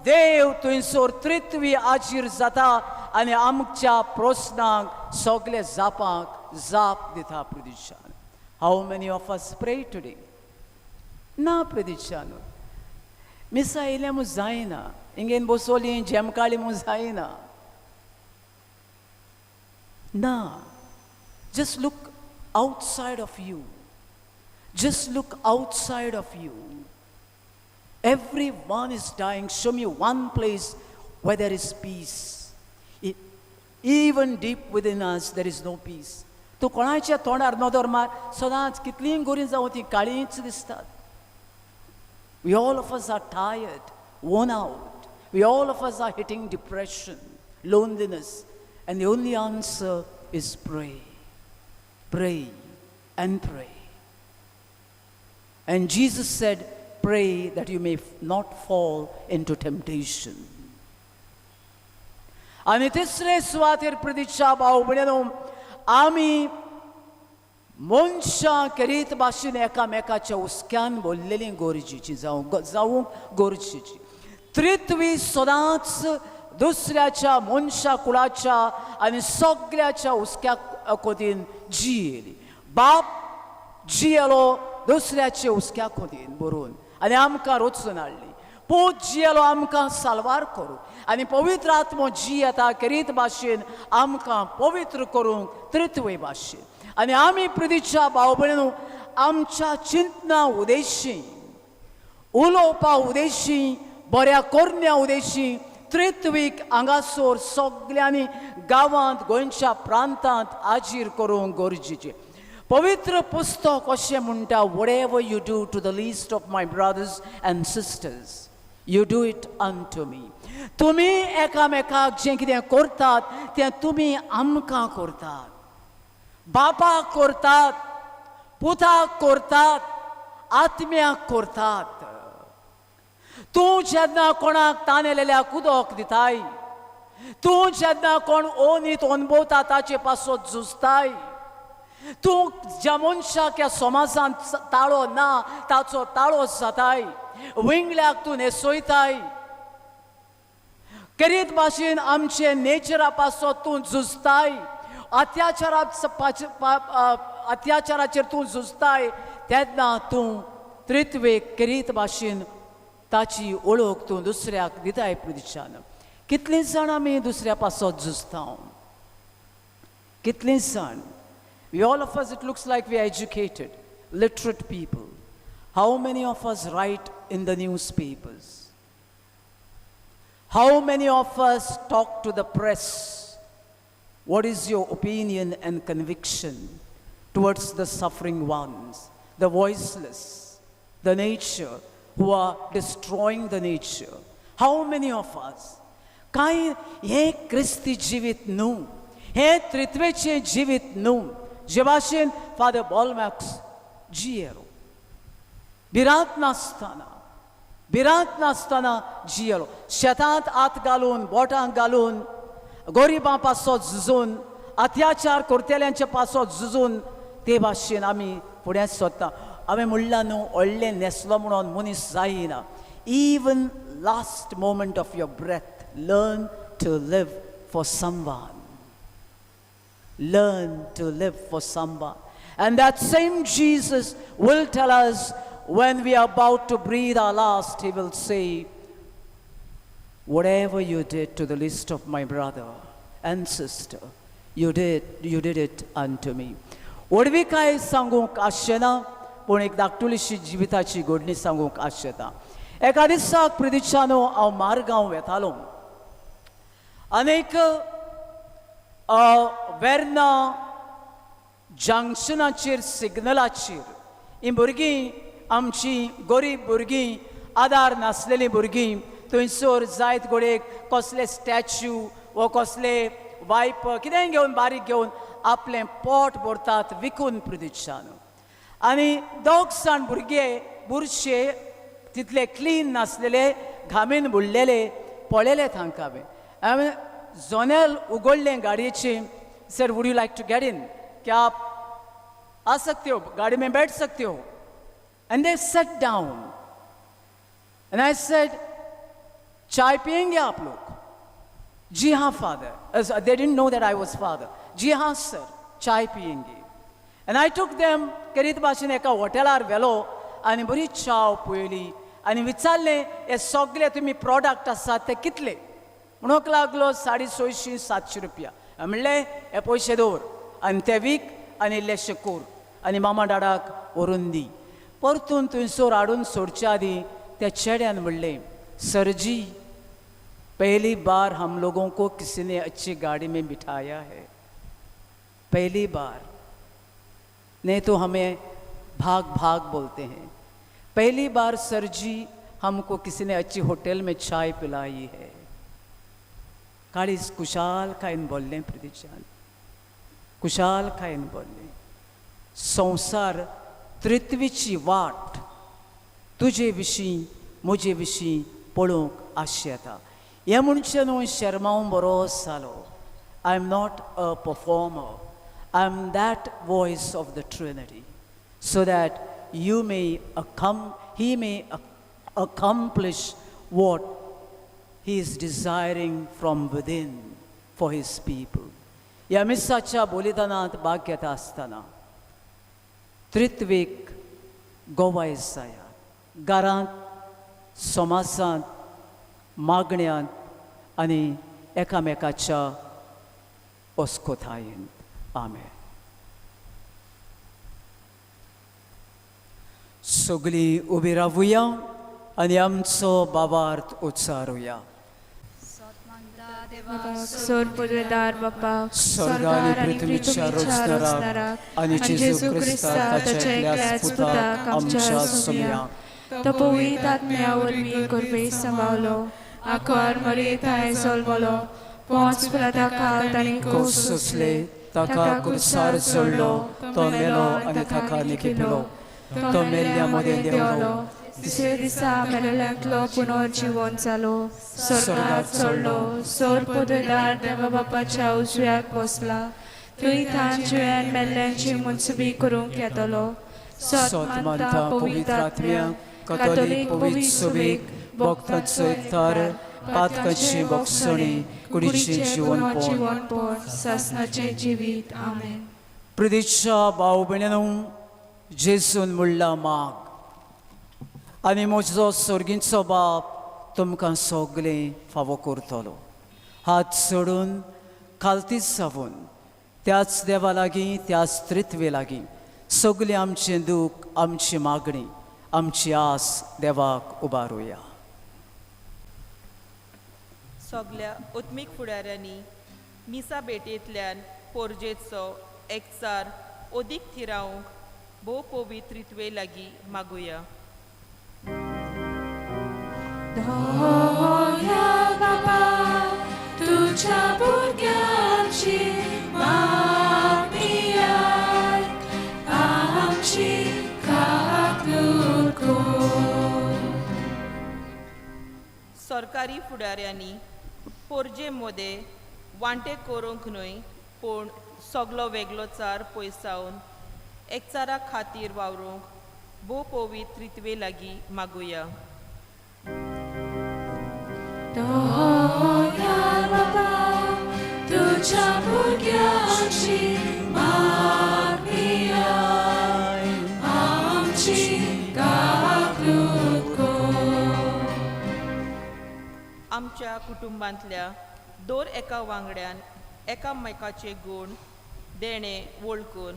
देव थंयसर त्रित्वी आजीर जाता आनी आमच्या प्रस्नांक सगळे जापांक जाप दिता प्रदिशान. How many of us pray today? ना प्रदिशान, मिसा येयल्या म्हूण जायना, इंगेन बसोली जेमकाळी म्हूण जायना. ना, just look outside of you. Just look outside of you. Everyone is dying. Show me one place where there is peace. Even deep within us, there is no peace. तूं कोणाच्या तोंडार नदर मार, सदांच कितलींय गोरीं जावं ती काळींच दिसतात. We all of us are tired, worn out. We all of us are hitting depression, loneliness. And the only answer is pray. Pray and pray. And Jesus said, "Pray that you may not fall into temptation." आनी तिसरे सुवातेर प्रदिक्षा भाव भयणीनो, आमी मनशां करीत भाशेन एकामेकाच्या हुस्क्यान भरलेली गरजेची जावंक जावंक गरजेची. त्रित्वी सदांच दुसऱ्याच्या मनशा कुळाच्या आनी सगळ्याच्या हुस्क्या खोतीन जियेली. बाप जियेलो दुसऱ्याच्या हुस्क्या खोतीन बरोवन आनी आमकां रचून हाडली. पूत जियेलो आमकां साल्वार करूं आनी पवित्र आत्मो जियेता करीत भाशेन आमकां पवित्र करूंक त्रित्वे भाशेन. आनी आमी प्रदिक्षा भाव भयणीनो, आमच्या चिंतना उदेशी, उलोवपा उदेशी, बऱ्या करण्या उदेशी त्रित्वीक हांगासर सगल्यांनी गांवांत, गोंयच्या प्रांतांत आजीर करूंक गरजेचें. पवित्र पुस्तक अशें म्हणटा, "Whatever you do to the least of my brothers and sisters, you do it unto me." तुमी एकामेकाक जें कितें करतात तें तुमी आमकां करतात. बापाक करतात, पुताक करतात, आत्म्याक करतात. तूं जेन्ना कोणाक तानेलेल्याक उदक दिताय, तूं जेन्ना कोण ओनीत अणभवता ताचे पासत झुजताय, तूं ज्या मनशाक ह्या समाजांत ताळो ना ताचो ताळो जाताय, विंगल्याक तूं न्हेसयताय, करीत भाशेन आमचे नेचरा पासत तूं झुजताय, अत्याचाराचेर तूं झुजताय, तेन्ना तूं त्रित्वेक करीत भाशेन ताची ओळख तूं दुसऱ्याक दिताय. प्रदिशान, कितलीं जाणां आमी दुसऱ्या पासत झुजता? कितलीं जाण? We all of us, it looks like we are educated, literate people. How many of us write in the newspapers? How many of us talk to the press? What is your opinion and conviction towards the suffering ones, the voiceless, the nature, who are destroying the nature? How many of us? कांय हें क्रिस्ती जिवीत न्हू, हें त्रित्वेचें जिवीत न्हू. जे भाशेन फादर बॉलमॅक्स जियेलो, भिरांत नासतना, भिरांत नासतना जियेलो, शेतांत हात घालून, बोटांक घालून, गरिबां पासत झुजून, अत्याचार करतल्यांचे पासत झुजून, ते भाशेन आमी फुडें सोदता. हांवें म्हणलां न्हू, व्हडलें न्हेसलो म्हणून मनीस जायना. Even last moment of your breath, learn to live for someone. Learn to live for someone. And that same Jesus will tell us when we are about to breathe our last, He will say, "Whatever you did to the least of my brother and sister, you did it unto me." व्हडविकाय सांगूंक आशेना, पूण एक धाकटुलीशी जिविताची घडणी सांगूंक आशेता. एका दिसाक प्रदिशानो, हांव मारगांव वेतालो आनीक वेर्ना जंक्शनाचेर सिग्नलाचेर ही भुरगीं, आमची गरीब भुरगीं, आदार नासलेलीं भुरगीं थंयसर जायत घडयेक कसले स्टॅच्यू वो कसले वायप कितेंय घेवन, बारीक घेवन आपलें पोट भरतात विकून. प्रदिशान, आनी दोग जाण भुरगे बुरशे तितले क्लीन नासलेले, घामेन बुडलेले पळयले तांकां हांवें. हांवें जनेल उगडलें गाडयेचें. Sir, would you like to get in? क्या आप आ सकते हो, गाड़ी में बैठ सकते हो? And they sat down. And I said, चाय पियेंगे आप लोग? जी हाँ father. They didn't know that I was father. जी हाँ सर, चाय पियेंगे. And I took them करीत भाशेन एका हॉटेलार व्हेलो आनी बरी चाव पळयली आनी विचारलें, हे सगळे तुमी प्रोडक्ट आसात ते कितले? म्हणूंक लागलो 650 700 रुपया. म्हणलें हे पयशे दवर आनी ते वीक आनी इल्लेशे कोर आनी मामा डाडाक व्हरून दी. परतून थंयसर हाडून सोडचे आदीं त्या चेड्यान म्हणलें, सरजी पहली बार हम लोगों को किसी ने अच्छी गाड़ी में बिठाया है, पहली बार, नहीं तो हमें भाग भाग बोलते हैं. पहली बार सर जी हमको किसी ने अच्छी होटल में चाय पिलाई है. काळीज कुशाल खायन बोल्लें प्रदिशान, कुशाल खायन बोल्लें. संवसार त्रित्वीची वाट तुजे विशीं म्हजे विशीं पळोवंक आशेता. हें म्हणचें न्हू शेरमांव बरो जालो. I am not a performer, I am that voice of the Trinity, so that you may he may accomplish what he is desiring from within for his people. ह्या मिसाच्या बलिदानांत भाग घेता आसतना त्रित्वीक गोवाय जायात, घरांत, समाजांत, मागण्यांत आनी एकामेकाच्या अस्कोथायेन. आमेन. सगळीं उबी रावुया आनी आमचो बाबार्थ उच्चारुया. सोर पुजवेदार बापा, स्वर्ग आनी पृथ्वीच्या रचणाराक आनी जेजू क्रिस्ताक ताच्या एकल्याच पुताक आमच्या सोम्या तो पवित्र आत्म्या वरवीं करपी सांबावलो, आकार मरे थांय जल्मलो, पोंच पिलाता काल ताणें कोस सोंसले, ताका कुर्सार चडलो, तो मेलो आनी ताका निकिपलो, तो मेल्ल्या मदें देंवलो, तिसऱ्या दिसा मेलेल्यांतलो पुनर्जिवन जालो, स्वर्गार चडलो, सोर पदवेदार देवा बापाच्या उजव्याक बसला, थंय थान जिव्यान मेल्ल्यांची मुनसुबी करूंक येतलो. सत मानता पवित्र आत्म्याक, कथोलीक पवित्र सुबीक, भक्तांचो एकतार, पातकांची बोगसणी, कुडीचें जिवनपण, जिवनपण, सासनाचें जिवीत. आमेन. प्रदेशा भाव भयणींनो, जेजून म्हणला माग आनी म्हजो सर्गींचो बाप तुमकां सगळें फावो करतलो. हात सोडून खालतीच जावन त्याच देवा लागीं, त्याच त्रित्वे लागीं सगळें आमचें दूख, आमची मागणी, आमची आस देवाक उबारुया. सगल्या उत्मीक फुडाऱ्यांनी मिसा भेटेंतल्यान पोरजेचो एकचार अदीक थिरावंक भोव पवित्रित्वे लागीं मागुया. दया बाबा तुझ्या भुरग्यांची मागणी आयक, आमची काकूट कर. सरकारी फुडाऱ्यांनी पोरजे मोदे वांटे करूंक न्हय, पूण सगलो वेगळोचार पयसावन एकचारा खातीर वावरूंक भोव पवित्रित्वे लागीं मागुया. दया बाबा तुझ्या भुरग्यांची मागणी आयक, आमची काकूट कर. आमच्या कुटुंबांतल्या दर एका वांगड्यान एकामेकाचे गूण देणे वळखून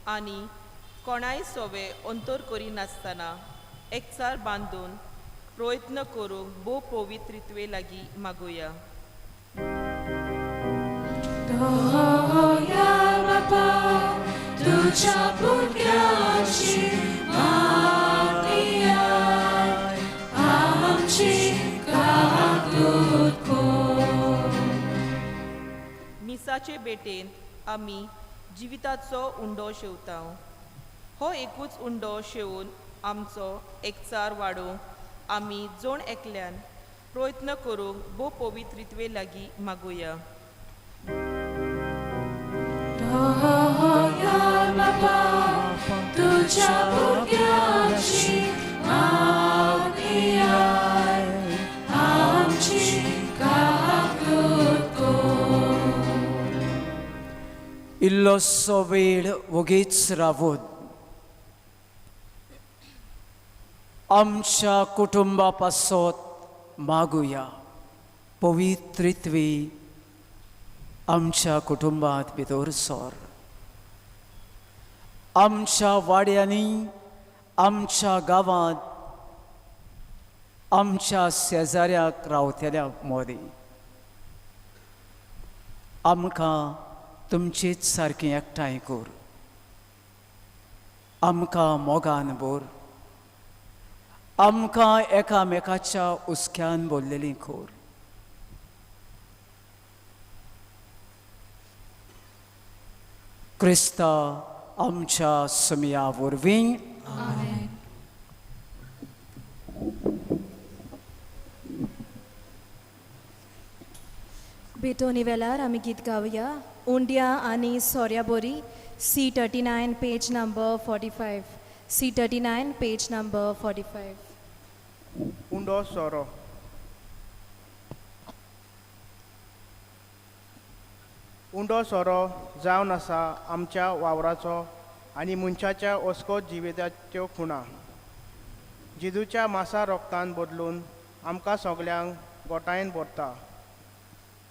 आनी कोणाय सोवे अंतर करिनासतना एकचार बांदून प्रयत्न करूंक भोव पवित्रित्वे लागीं मागुया. दया बाबा तुझ्या भुरग्यांची मागणी आयक, आमची काकूट कर. मिसाचे भेटेंत आमी जिविताचो उंडो शेवता. हो एकूच उंडो शेवून आमचो एकचार वाडोवंक आमी जोण एकल्यान प्रयत्न करूंक भोव पवित्रित्वे लागीं मागुया. बाबा तुझ्या भुरग्यांची आनी आमची काकूत कर. इल्लोसो वेळ वोगीच रावून आमच्या कुटुंबा पासत मागुया पवित्रित्वी आमच्या कुटुंबांत भितर सर. आमच्या वाड्यांनी, आमच्या गांवांत, आमच्या शेजाऱ्याक रावतल्या मदीं आमकां तुमचीच सारकी एकठांय कर, आमकां मोगान भर, आमकां एकामेकाच्या हुस्क्यान भरलेली कर. क्रिस्ता आमच्या समया वरवीं. भेटोनी वेळार आमी गीत गावया उंड्या आनी सोऱ्या बोरी, C 39 page number 45, C 39 page number 45. उंडो सोरो. उंडो सोरो जावन आसा आमच्या वावराचो आनी मनशाच्या ओस्कोत जिविताच्यो खुणा. जेजूच्या मासा रोगतान बदलून आमकां सगल्यांक गोटायेन भरता.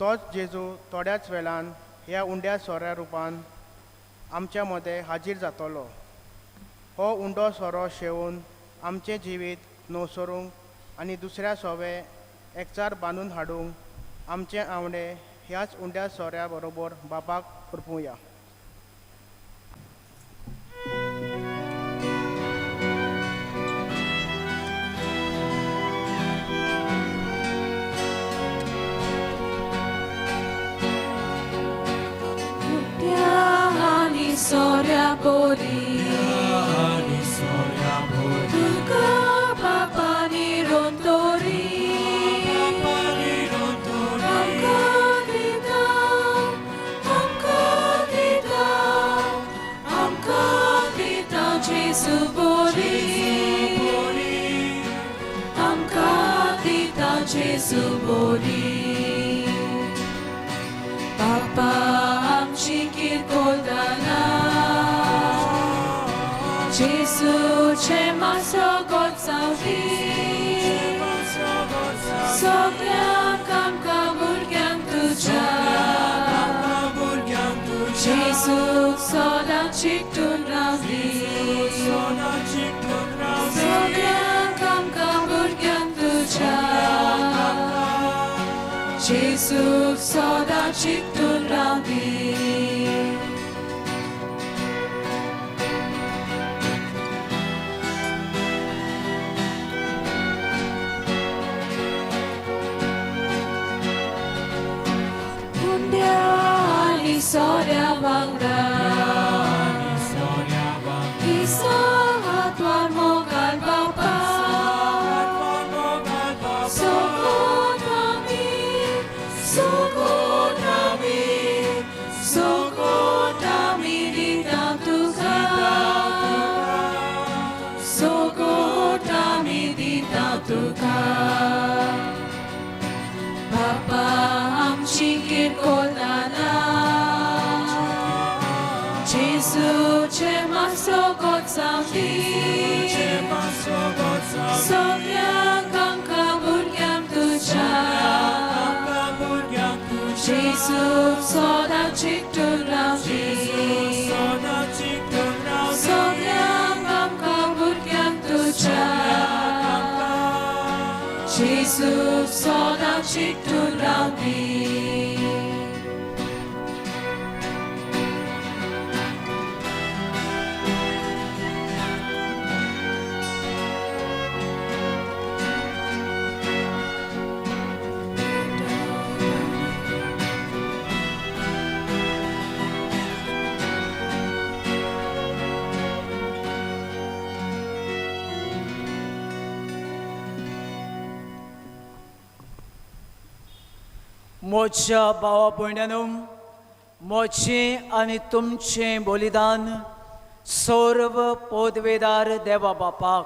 तोच जेजू थोड्याच वेळान ह्या उंड्या सोऱ्या रुपान आमच्या मदें हाजीर जातलो. हो उंडो सोरो शेवून आमचें जिवीत नवसरूंक आनी दुसऱ्या सोवे एकचार बांदून हाडूंक आमचे आंवडे ह्याच उंड्या सोऱ्या बरोबर बापाक करपुया. उंड्या आनी सोऱ्या बोरी, तुका बापानी रोंतोरी, आमकां दिता, आमकां दिता, आमकां दिता जेजू बोरी, आमकां दिता जेजू बोरी. बापा आमची किरकोलदाना, जेजूचें मासो गोचावली, सगल्यांक आमकां भुरग्यांक तुज्या, जेजूक सदां चिकटून रावली, सगल्यांक आमकां भुरग्यांक तुज्या, जेजूक सदां चिकटून रावली. उंड्या आनी सोऱ्या वांगडा, दिसा हातवार मोगाल बापा, सोगोत आमी, सोगोत आमी, सोगोत आमी दिता तुका, सोगोत आमी दिता तुका. बापा आमची किरकोलदाना, जेजूचें मासो गोचावली, सगल्यांक आमकां भुरग्यांक तुज्या, जेजूक सदां चिकटून रावली, सगल्यांक आमकां भुरग्यांक तुज्या, जेजूक सदां चिकटून रावली. म्हज्या भावा भयणांनो, म्हजें आनी तुमचें बलिदान सर्व पदवेदार देवा बापाक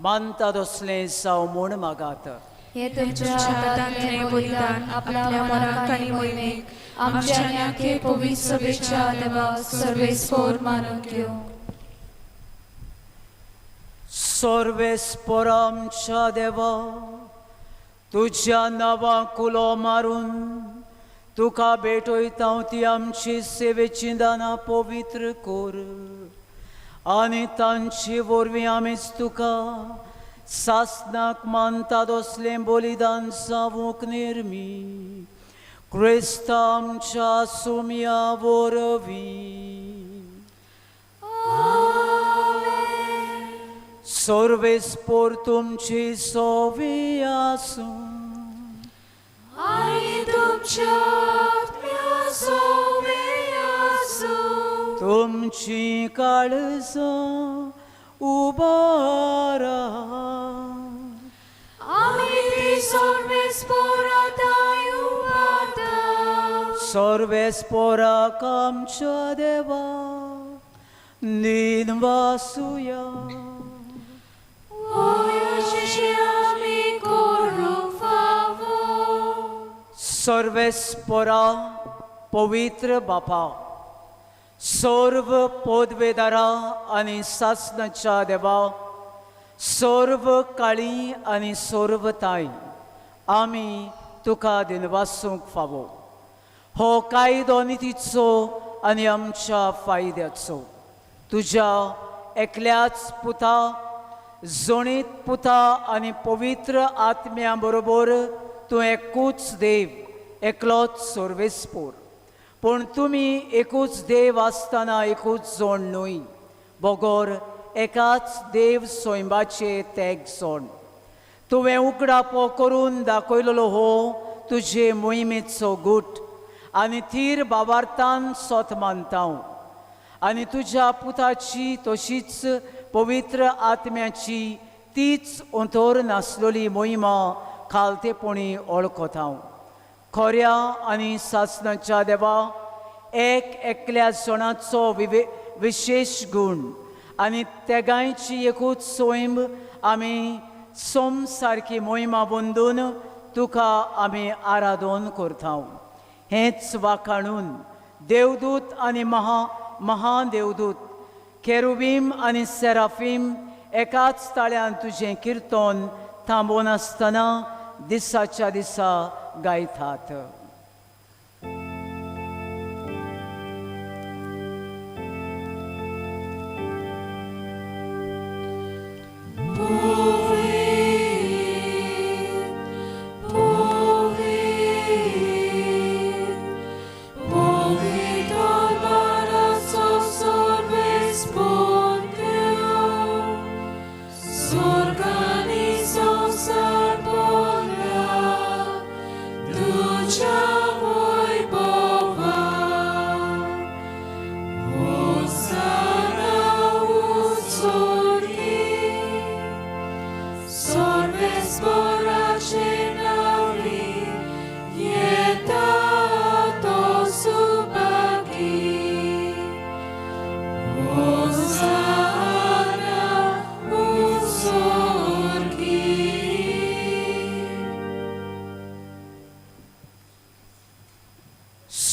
मानता तसलें जावं म्हूण मागात. हे तुमच्या हातांतलें बलिदान आपल्या मनाक आनी मोहिमेक आमच्या आनी आखे पवित्र सभेच्या देवाक सर्वेस्पोर मानून घेवं. सर्वेस्पोर आमच्या देवा, तुज्या नांवाक कुलो मारून तुका भेटयता ती आमची सेवेची दानां पवित्र कर आनी तांचे वरवीं आमीच तुका सासनाक मानता तसलें बलिदान जावंक निर्मी क्रिस्ता आमच्या सुमया वरवीं. सर्वेस्पोर तुमची सोवी आसूं आनी तुमच्या आत्म्या सोवे आसूं. तुमची काळजां उबारा. आमी ती सर्वेस्पोराताय उबारता. सर्वेस्पोराक आमच्या देवा निनवासुया. आमी करूंक फावो. सर्वेस्पोरा पवित्र बापा, सर्व पदवेदारा आनी सासनाच्या देवा, सर्व काळी आनी सर्व ताई आमी तुका दिनवासूंक फावो. हो कायदो नितीचो आनी आमच्या फायद्याचो तुज्या एकल्याच पुता जोणीत पुता आनी पवित्र आत्म्या बरोबर तूं एकूच देव, एकलोच सर्वेस्पोर. पूण तुमी एकूच देव आसतना एकूच जोण न्हय, बगर एकाच देव सैंबाचे तेग जोण. तुवें उगडापो करून दाखयलेलो हो तुजे मोहिमेचो गूट आनी थीर बाबार्थान सोत मानता आनी तुज्या पुताची तशीच पवित्र आत्म्याची तीच अंतर नासलेली मोहिमा खालतेपणी ओळखता. खऱ्या आनी सासनाच्या देवा, एक एकल्या सणाचो विशेश गूण आनी तेगांयची एकूच सैम आमी सोम सारकी मोहिमा बंदून तुका आमी आराधन करता. हेंच वाखाणून देवदूत आनी महान देवदूत केरुबीम आनी सेराफीम एकाच ताळ्यान तुजें किर्तन थांबोनासतना दिसाच्या दिसा गायतात.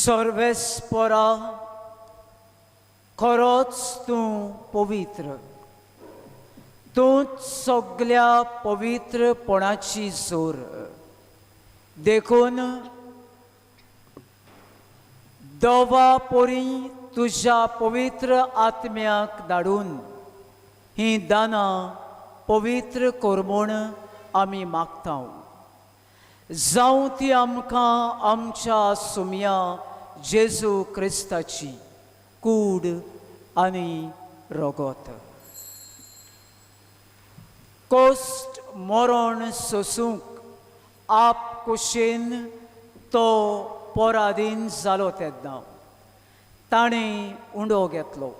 सर्वेस्पोरा, खरोच तूं पवित्र, तूं सगल्या पवित्रपणाची जोर. देखून दवा पोरी तुज्या पवित्र आत्म्याक धाडून ही दानां पवित्र कर म्हूण आमी मागता. जावं ती आमकां आमच्या सुमया जेजू क्रिस्ताची कूड आनी रगत. कोश्ट मरण सोसूंक आप कुशीन तो पराधीन जालो तेन्ना ताणें उंडो घेतलो.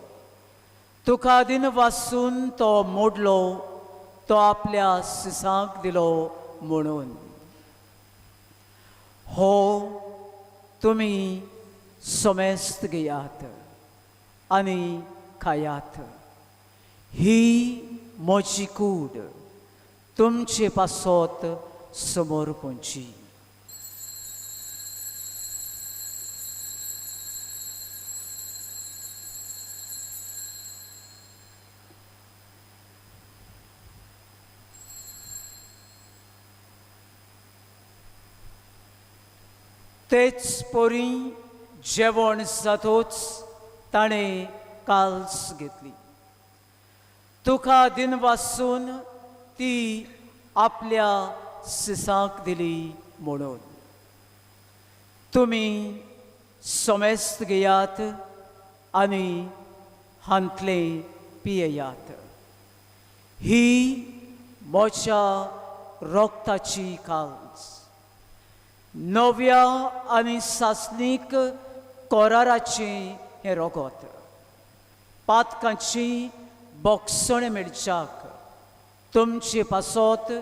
तुका दिन वासून तो मोडलो, तो आपल्या सिसांक दिलो म्हणून. हो तुमी समेस्त घेयात आनी खायात. ही म्हजी कूड तुमचे पासत समर्पणची. तेच परी जेवण जातोच ताणें काल्स घेतली. तुका दिनवासून ती आपल्या सिसांक दिली म्हणून तुमी समेस्त घेयात आनी हांतले पियेयात. ही म्हज्या रोगताची काल्स, नव्या आनी सासणीक कराराचें हें रोगत. पातकांची बोगसण मेळच्याक तुमचे पासत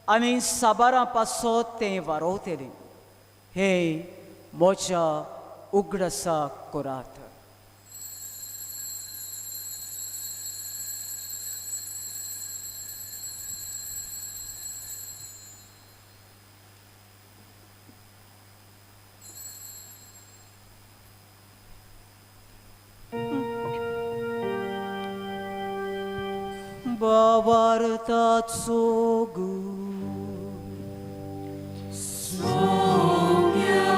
आनी साबारां पासत तें वारोवतलें. हें म्हज्या उगडासाक करात. बाबारताचो गूण सोम्या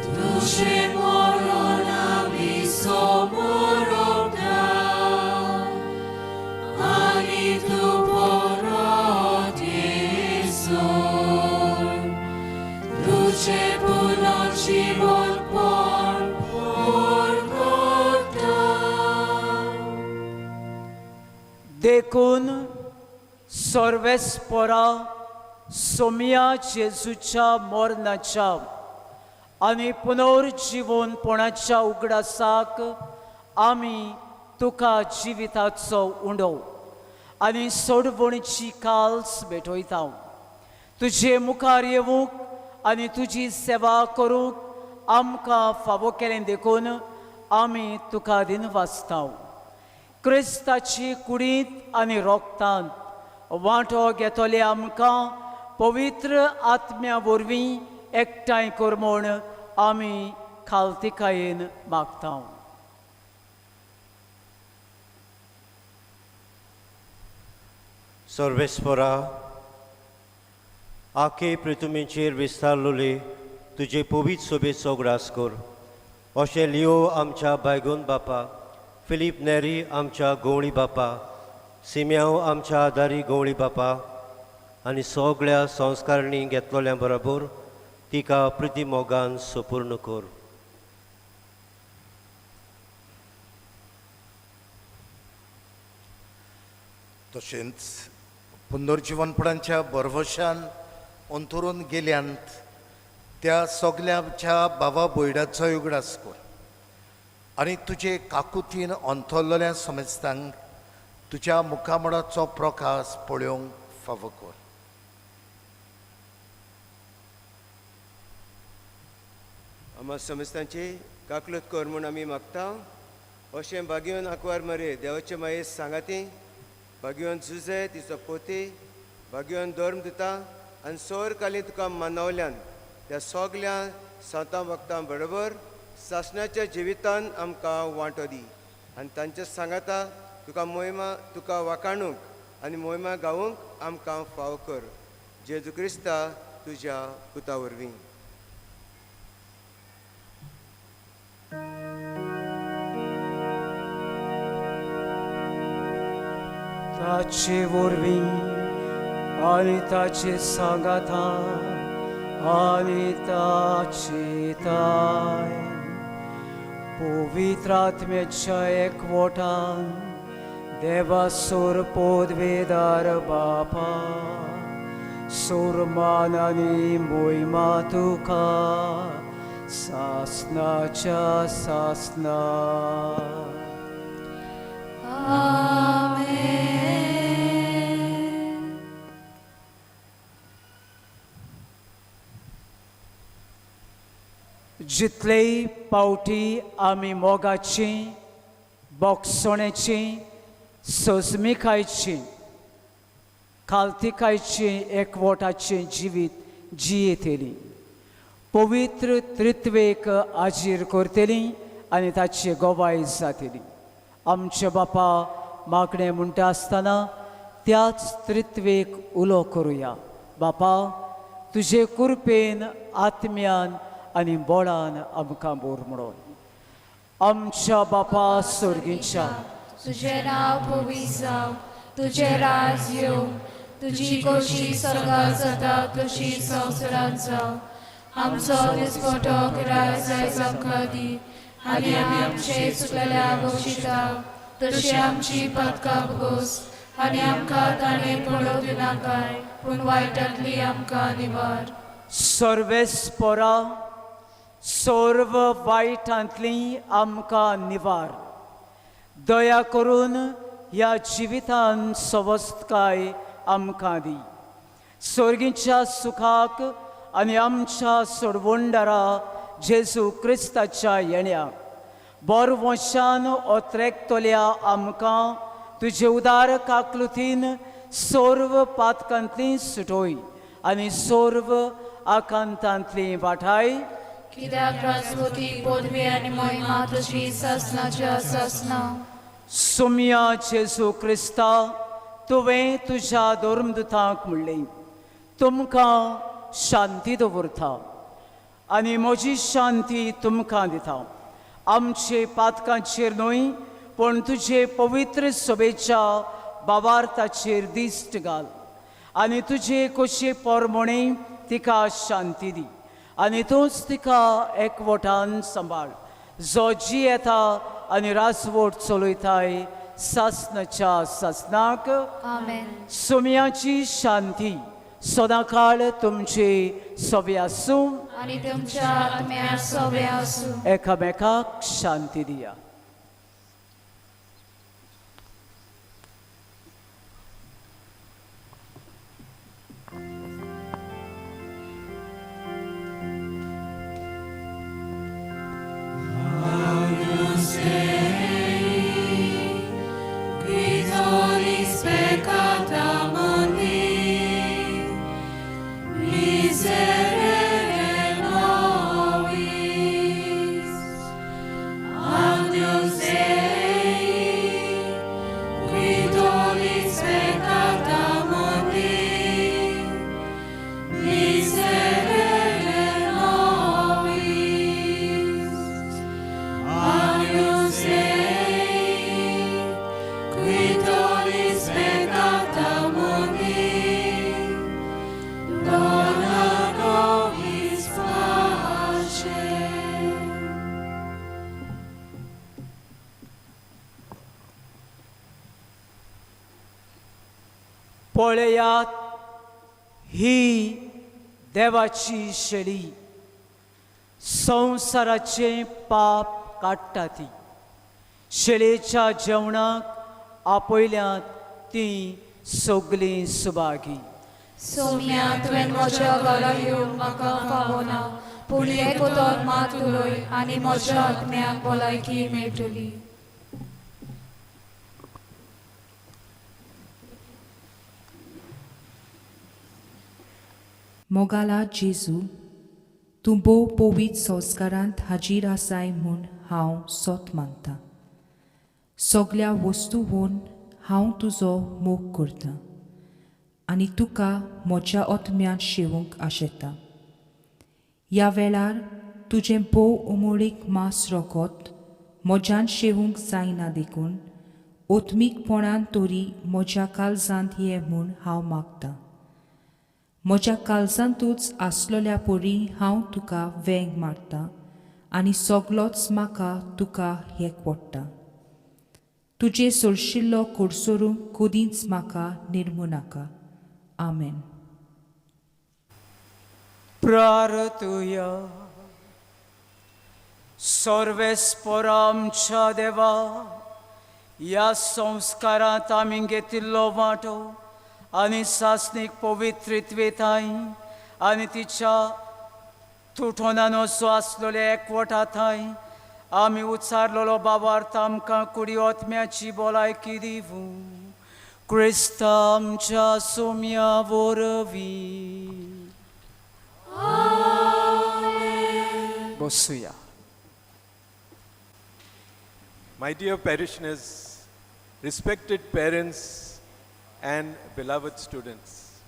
तुजें मरण आमी समोरता आनी तूं परत येसर तुजें पुनर्जीवनपण परगटा. देखून सर्वेस्परा सोम्या जेजूच्या मरणाच्या आनी पुनर्जिवनपणाच्या उगडासाक आमी तुका जिविताचो उंडो आनी सोडवणीची काल्स भेटयता. तुजे मुखार येवंक आनी तुजी सेवा करूंक आमकां फावो केलें देखून आमी तुका दिनवासता. क्रिस्ताची कुडींत आनी रोगतांत वांटो घेतले आमकां पवित्र आत्म्या वरवीं एकठांय कर म्हूण आमी खालतिकायेन मागता. सर्वेस्परा आखे पृथ्वीचेर विस्तारलेले तुजे पवित्र सोबेचो उगडास कर. अशें लियो आमच्या बायगून बापा, फिलीप नेरी आमच्या गवळी बापा, सिम्यांव आमच्या आदारी गवळी बापा आनी सगळ्या संस्कारणी घेतलोल्या बरोबर तिका प्रिती मोगान सपूर्ण कर. तशेंच पुनर्जिवनपणाच्या बरवशान अंतरून गेल्यांत त्या सगळ्यांच्या बाबा भयणाचो उगडास कर आनी तुजे काकुतीन अंतरलेल्या समेस्तांक तुज्या मुखामळाचो प्रकाश पळोवंक फावो कर. आम्हा समेस्तांची काकलूत कर म्हूण आमी मागता. अशें भाग्योन आंकवार मरे देवाचे माये सांगाती, भाग्योन जुजे तिचो पोती, भाग्योन धर्म दिता आनी सोर काली तुका मानवल्यान त्या सगल्या संतां भक्तां बरोबर सासणाच्या जिवितान आमकां वांटो दी आनी तांच्या सांगाता तुका मोहिमा तुका वाखाणूंक आनी मोहिमा गावूंक आमकां फाव कर. जेजू क्रिस्ता तुज्या पुता वरवीं. ताचे वरवीं आनी ताचे सांगाता आनी ताचे ताय पवित्र आत्म्याच्या एकवटान देवासूर पदवेदार बापा सुरमान आनी मोहिमा तुका सासनाच्या सासना. आमेन. जितलेय पावटी आमी मोगाची, बोगसणेची, सोजमिकायची, खालतिकायची एकवटाचें जिवीत जियेतली, पवित्र त्रित्वेक आजीर करतली आनी ताची गोवाय जातली. आमचे बापा मागणें म्हणटा आसतना त्याच त्रित्वेक उलो करुया. बापा, तुजे कृपेन, आत्म्यान आनी बोळान आमकां बोर म्हणून. आमच्या बापा सोर्गीच्या, तुझें नांव पवित्र जावं, तुझें राज येवं, तुजी खोशी स्वर्गात जाता तशी संवसारांत जावं. आमचो दिसपटो किराय आयज आमकां दी आनी आमी आमचे चुकलेल्या बक्षिता तशी आमची पातकां भोगोस आनी आमकां ताणें पडोवंक दिनाकाय पूण वायटांतली आमकां निवार. सर्वेस्परा, सर्व वायटांतली आमकां निवार. दया करून ह्या जिवितान सवस्तकाय आमकां दी. सोर्गीच्या सुखाक आनी आमच्या सोडवणदारा जेजू क्रिस्ताच्या येण्याक बोरवंशान ओत्रेकतल्या आमकां तुजे उदार काकलुतीन सर्व पातकांतली सुटोय आनी सर्व आकांतांतली वाठाय. कित्याक राजवती पदवी आनी महिमा तुजी सासनाच्या सासना. सोम्या जेजू क्रिस्ता, तुवें तुज्या धर्मदुतांक म्हणलें, तुमकां शांती दवरता आनी म्हजी शांती तुमकां दिता. आमचे पातकांचेर न्हय पूण तुजे पवित्र सभेच्या बावार्थाचेर दिश्ट घाल आनी तुजे कशे पोरमोणे तिका शांती दी आनी तूंच तिका एकवटान सांबाळ, जो जी येता आनी राजवट चलयताय सासनाच्या सासनाक. आमेन. सोम्याची शांती सदांकाळ तुमचे सवे आसूं आनी तुमच्या आत्म्या सवे आसूं. एकामेकाक शांती दिया. Qui tollis peccata mundi, miserere nobis. Agnus Dei, qui tollis peccata mundi, miserere nobis. Agnus Dei, qui tollis peccata mundi, dona nobis pace. पळयात, ही देवाची शेळी, संवसाराचें पाप काडटा ती. शेळेच्या जेवणाक आपयल्यात तीं सगलीं सुभागी. सोम्या, तुवें म्हज्या घरा येवंक म्हाका फावना, पूण एक उतर मात उलय आनी म्हज्या आत्म्याक भलायकी मेळटली. मोगाला जेजू, तूं भोव पवित्र संस्कारांत हाजीर आसाय म्हूण हांव सोत मानता. सगल्या वस्तूवन हांव तुजो मोग करतां आनी तुका म्हज्या आत्म्यांत शेवूंक आशेता. ह्या वेळार तुजें भोव उमळीक मास रोगत म्हज्यान शेवूंक जायना देखून आत्मीकपणान तरी म्हज्या काळजांत ये म्हूण हांव मागतां. म्हज्या काळजांतूच आसलेल्या परी हांव तुका वेंग मारता आनी सगलोच म्हाका तुका एकवडटा. तुजे सोरशिल्लो कोडसोरूंक कदींच म्हाका निर्मू नाका. आमेन. प्रार्थुया. सर्वेस्परा आमच्या देवा, ह्या संस्कारांत आमी घेतिल्लो वांटो आनी सासणीक पवित्रित्वेताय आनी तिच्या तुटोना नसो आसलोले एकवटा थंय आमी उच्चारलेलो बाबार्थ आमकां कुडी ओतम्याची भलायकी दिवूं क्रिस्ता आमच्या सोम्या वरवीं. बसुया. My dear parishioners, respected parents, and beloved students,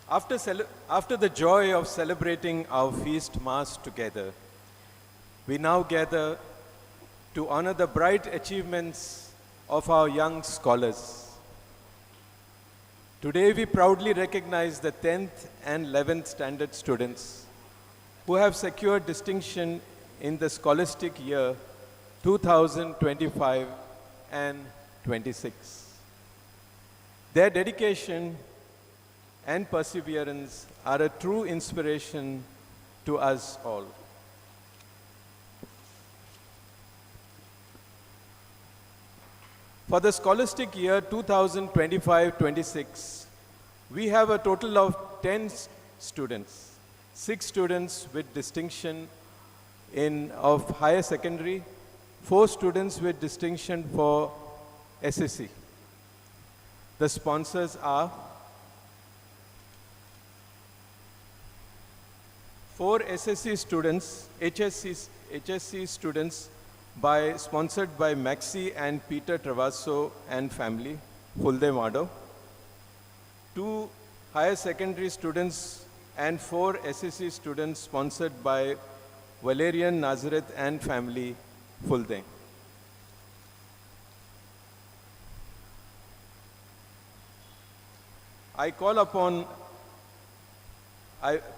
after the joy of celebrating our feast Mass together, we now gather to honor the bright achievements of our young scholars. Today, we proudly recognize the 10th and 11th standard students who have secured distinction in the scholastic year 2025 and 26. Their dedication and perseverance are a true inspiration to us all. For the scholastic year 2025-26, we have a total of 10 students, 6 students with distinction in of higher secondary, 4 students with distinction for SSC. The sponsors are 4 SSC students, HSC students sponsored by Maxi and Peter Travasso and family, Fulde Mado. 2 higher secondary students and 4 SSC students sponsored by Valerian Nazareth and family, Fulde. I call upon,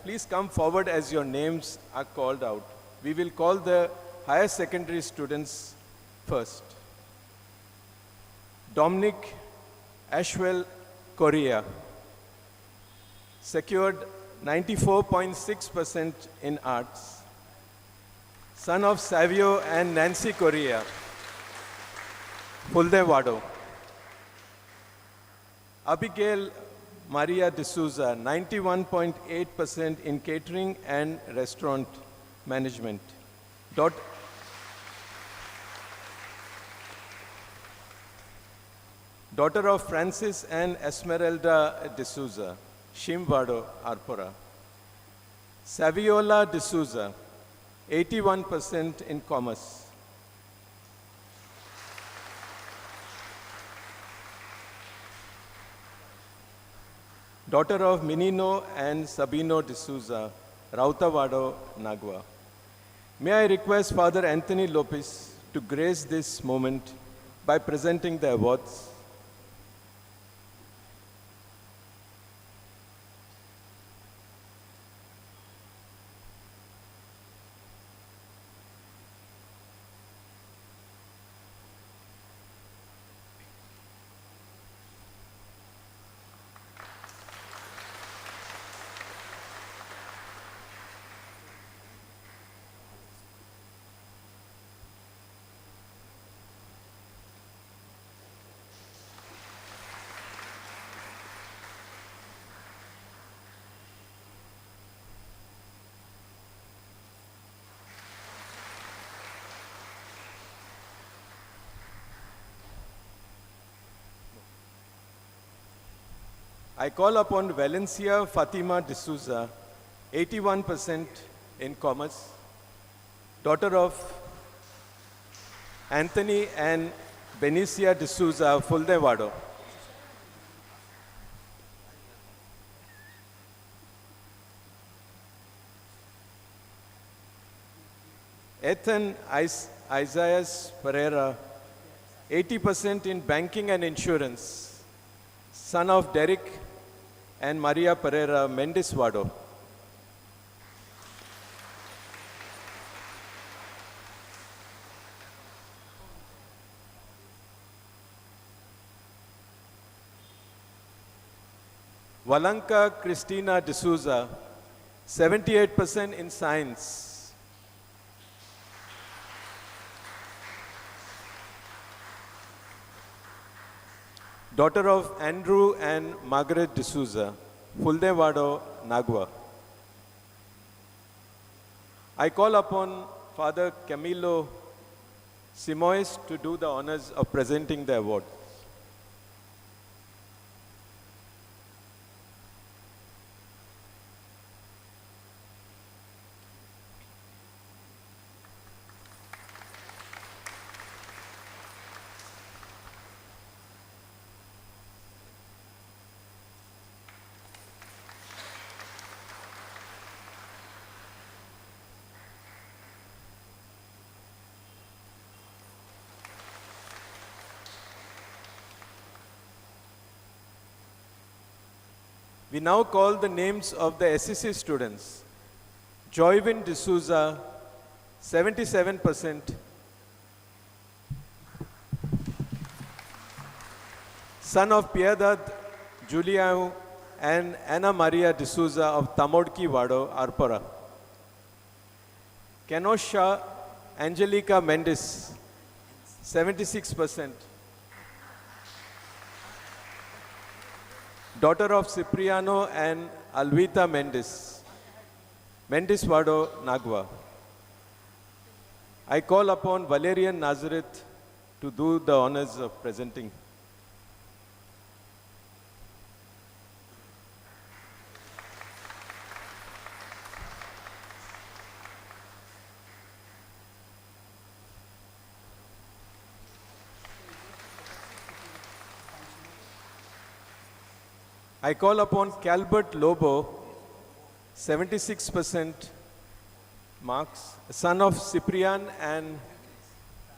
please come forward as your names are called out. We will call the higher secondary students first. Dominic Ashwell Correa secured 94.6% in arts. Son of Savio and Nancy Correa, Fuldewado. Abigail Maria D'Souza, 91.8% in catering and restaurant management. Daughter of Francis and Esmeralda D'Souza, Shimwado, Arpora. Saviola D'Souza, 81% in commerce. Daughter of Menino and Sabino D'Souza, Rautavado, Nagwa. May I request Father Anthony Lopez to grace this moment by presenting the awards. I call upon Valencia Fatima D'Souza, 81% in commerce, daughter of Anthony and Benicia D'Souza, Fuldewado. Ethan Isaias Pereira, 80% in banking and insurance, son of Derek and Maria Pereira, Mendiswado. Valanka Christina D'Souza, 78% in science. Daughter of Andrew and Margaret D'Souza, Fuldewado, Nagwa. I call upon Father Camilo Simoes to do the honors of presenting the award. We now call the names of the SEC students. Joyvin D'Souza, 77%. Son of Piedad Juliao and Anna Maria D'Souza of Tamodki Vado, Arpora. Kenosha Angelica Mendes, 76%. Daughter of Cipriano and Alvita Mendes, Mendes Vado, Nagwa. I call upon Valerian Nazareth to do the honors of presenting. I call upon Calbert Lobo, 76% marks, son of Cyprian and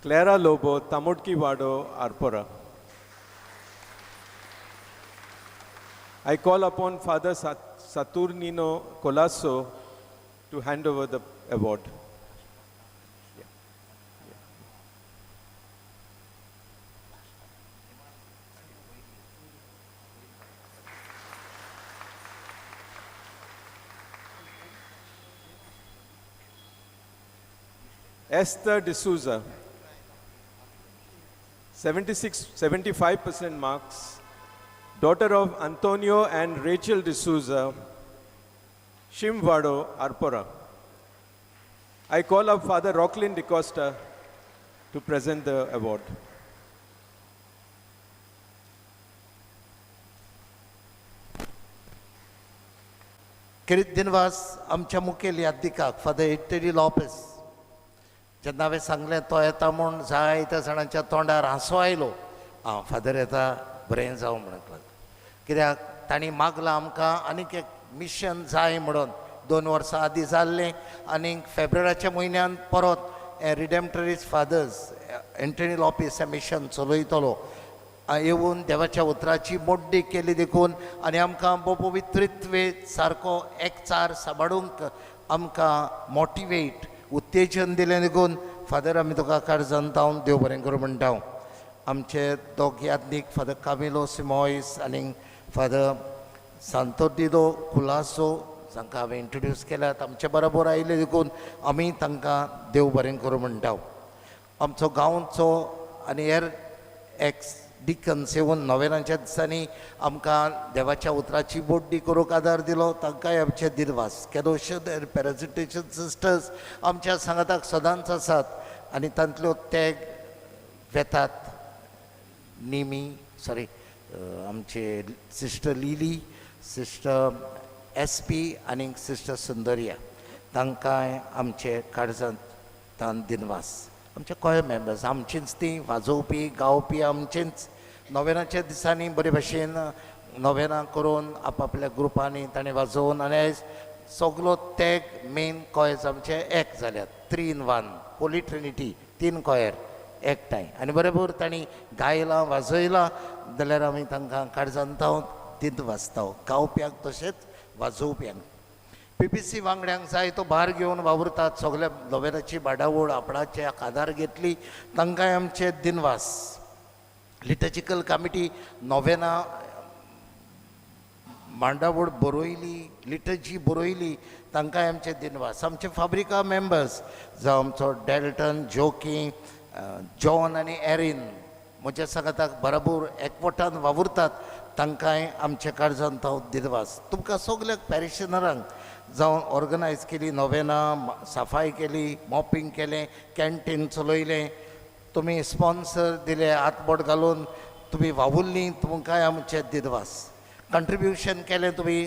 Clara Lobo, Tamodki Vado, Arpora. I call upon Father Saturnino Colasso to hand over the award. Esther D'Souza, 75% marks, daughter of Antonio and Rachel D'Souza, Shimvado, Arpora. I call up Father Rocklin DeCosta to present the award. खेरीत दिनवास आमच्या मुखेल याददिकाक फादर एटरी लोपेस. जेन्ना हांवें सांगलें तो येता म्हूण जायत्या जाणांच्या तोंडार हांसो आयलो. आं, फादर येता, बरें जावं म्हणूंक लागलो. कित्याक तांणी मागलां आमकां आनीक एक मिशन जाय म्हणून. 2 वर्सां आदीं जाल्लें आनीक फेब्रुवाराच्या म्हयन्यान परत हें रिडेम्टरीज फादर्स एंटनी लोपेस हें मिशन चलयतलो. येवन देवाच्या उतराची मोड्डी केली देखून आनी आमकां भोव-पवित्रित्वे सारको एकचार सांबाळूंक आमकां मोटिवेट उत्तेजन दिलें देखून फादर आमी तुका काळजान जावन देव बरें करूं म्हणटा. आमचे दोग यादनीक फादर कामिलो सिमोयस आनी फादर सांतोदिदो कुलासो जांकां हांवें इंट्रोड्यूस केल्यात आमचे बरोबर आयले देखून आमी तांकां देव बरें करूं म्हणटा. आमचो गांवचो आनी हेर एक्स डिकन्स येवन नोवेनाच्या दिसांनी आमकां देवाच्या उतराची बोड्डी करूंक आदार दिलो, तांकांय आमचे दिनवास. कॅनोशन एंड पॅराजिटेशन सिस्टर्स आमच्या सांगाताक सदांच आसात आनी तांतल्यो ते वेतात नेमी सॉरी आमचे sister lily, sister S P आनी सिस्टर सुंदरिया, तांकांय आमचे काळजांत तान दिनवास. आमचे कॉयर मेंबर्स आमचींच ती वाजोवपी गावपी आमचेंच नोवेनाच्या दिसांनी बरे भाशेन नोवेनां करून आपापल्या ग्रुपांनी ताणें वाजोवन आनी आयज सगलो तेग मेन कॉयर्स आमचे एक जाल्यात. 3 in 1 Holi Trinity, 3 coir एकठांय आनी बरोबर तांणी गायलां वाजयलां जाल्यार आमी तांकां काळजान ताव तींत वाजता गावप्यांक तशेंच वाजोवप्यांक. पी पी सी वांगड्यांक जाय तो भार घेवन वावुरतात, सगल्या नोवेनाची बाडावळ आपणाचे आदार घेतली, तांकांय आमचे दिनवास. लिटर्जिकल कमिटी नोवेना मांडावळ बरयली, लिटर्जी बरयली, तांकांय आमचे दिनवास. आमचे फाब्रिका मेंबर्स जावं आमचो डेल्टन, जोकी, जॉन आनी एरीन म्हज्या सांगाताक बरोबर एकवटान वावुरतात, तांकांय आमच्या काळजान तो दिनवास. तुमकां सगल्याक पॅरिशनरांक जावन ऑर्गनायज केली नोवेनां, सफाई केली, मॉपिंग केलें, कॅन्टीन चलयलें, तुमी स्पॉन्सर दिले, हातबोट घालून तुमी वावुरलीं, तुमकांय आमचे दिनवास. कंट्रिब्युशन केलें तुमी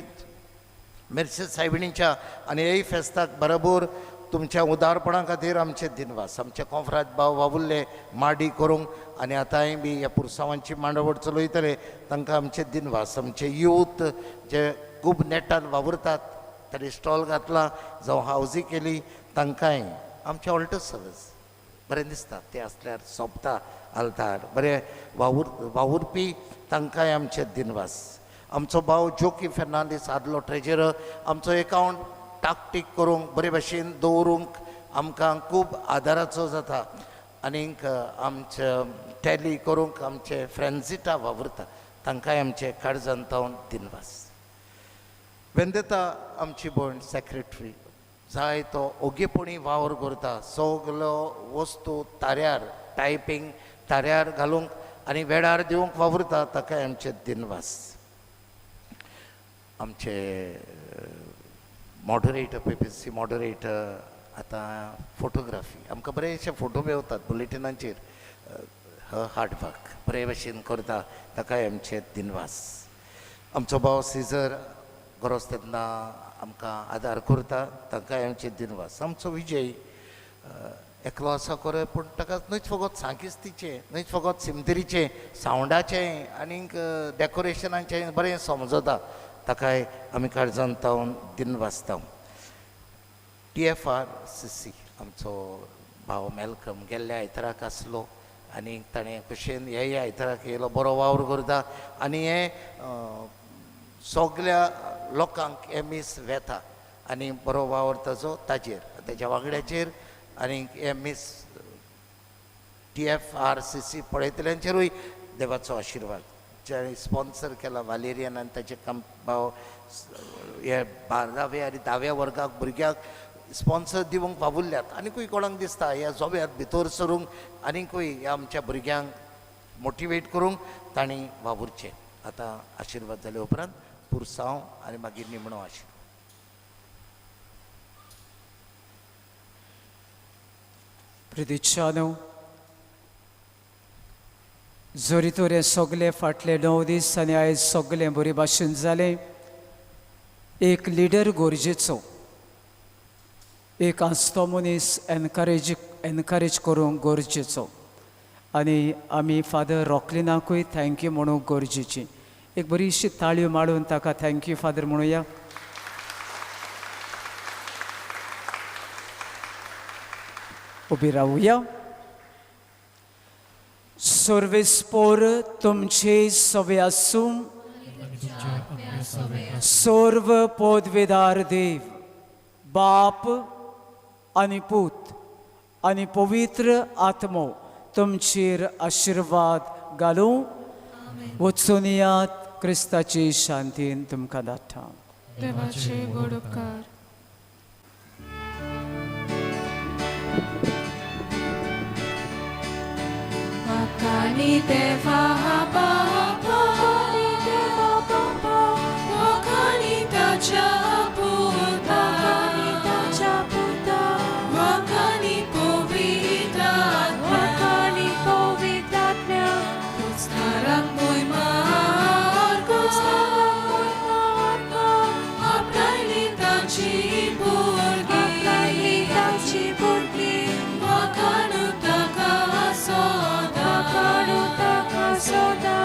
मेर्से सायबिणीच्या आनी हेय फेस्ताक बरोबर तुमच्या उदारपणा खातीर आमचे दिनवास. आमचे कोंफराज भाव वावुरले माडी करूंक आनी आतांय बी ह्या पुरसांवांची मांडावळ चलयतले, तांकां आमचे दिनवास. आमचे यूथ जे खूब नेटान वावुरतात, तांणी स्टॉल घातला जावं हावजी केली, तांकांय आमचे ऑल्टर सर्वीस बरें दिसता ते आसल्यार सोंपता आल्तार बरें वावुरपी, तांकांय आमचे दिनवास. आमचो भाव जोकी फेर्नांदीस आदलो ट्रेजरर आमचो एकावंट टाकटीक करूंक बरे भशेन दवरूंक आमकां खूब आदाराचो जाता आनीक आमचे टॅली करूंक आमचे फ्रेंजिटा वावुरता, तांकांय आमचे काळजान तावन दिनवास. वेंदेता आमची भयण सेक्रेटरी जाय तो ओगेपणी वावर करता, सगलो वस्तू ताऱ्यार टायपींग ताऱ्यार घालूंक आनी वेळार दिवंक वावुरता, ताकाय आमचे दिनवास. आमचे मॉडरेटर PPC moderator आतां फोटोग्राफी आमकां बरेचशे फोटो मेवतात बुलेटिनांचेर, हार्ड वर्क बरे भशेन करता, ताकाय आमचे दिनवास. आमचो भाव सिजर गरज तेन्ना आमकां आदार करता, ताकाय आमचे दिनवास. आमचो विजय एकलो आसा खरें, पूण ताका न्हूच फकत सांकिस्तीचें, न्हूच फकत सिमतरीचें, सावंडाचें आनीक डेकोरेशनाचें बरें समजता, ताकाय आमी काळजान तावन दिनवासता. TFRCC आमचो भाव मेलकम गेल्ल्या आयताराक आसलो आनी ताणें कशेन हेय आयताराक येयलो, बरो वावर करता आनी हें सगल्या लोकांक हें मीस वेता आनी बरो वावर ताजो ताजेर तेज्या वांगड्याचेर आनी हें मीस TFRCC पळयतल्यांचेरूय देवाचो आशिर्वाद. ज्याणी स्पॉन्सर केला वालेरियन आनी ताचे काम भाव हे 12व्या आनी 10व्या वर्गाक भुरग्यांक स्पॉन्सर दिवंक वावुरल्यात. आनीकूय कोणाक दिसता ह्या जोव्यांत भितर सरूंक आनीकूय ह्या आमच्या भुरग्यांक मोटिवेट करूंक तांणी वावुरचें. आतां आशिर्वाद जाले उपरांत पुरसांव आनी मागीर निमणो आशिर्वाद. प्रितीच्यानो, जरी तर हे सगळे फाटले 9 दीस आनी आयज सगळें बरे भाशेन जालें, एक लिडर गरजेचो, एक आसतो मनीस एनकरेज करूंक गरजेचो आनी आमी फादर रॉकलिनाकूय thank you म्हणूंक गरजेची. एक बरीशी ताळयो मारून ताका thank you father म्हणुया. उबी रावुया. सर्वेस्पोर तुमचे सवे आसूं, सर्व पदवेदार देव बाप आनी पूत आनी पवित्र आत्मो तुमचेर आशिर्वाद घालूं. वचून यात, क्रिस्ताची शांतीन तुमकां धाडटा. देवाचे व्हड उपकार. वाकानी देवा बापा, वाकानी ताच्या पुता, वाकानी पवित्र आत्म्या, क्रिस्ताराक मोय मार्ग, आपणायली ताची भुरगीं, वाकानू ताका सोदा,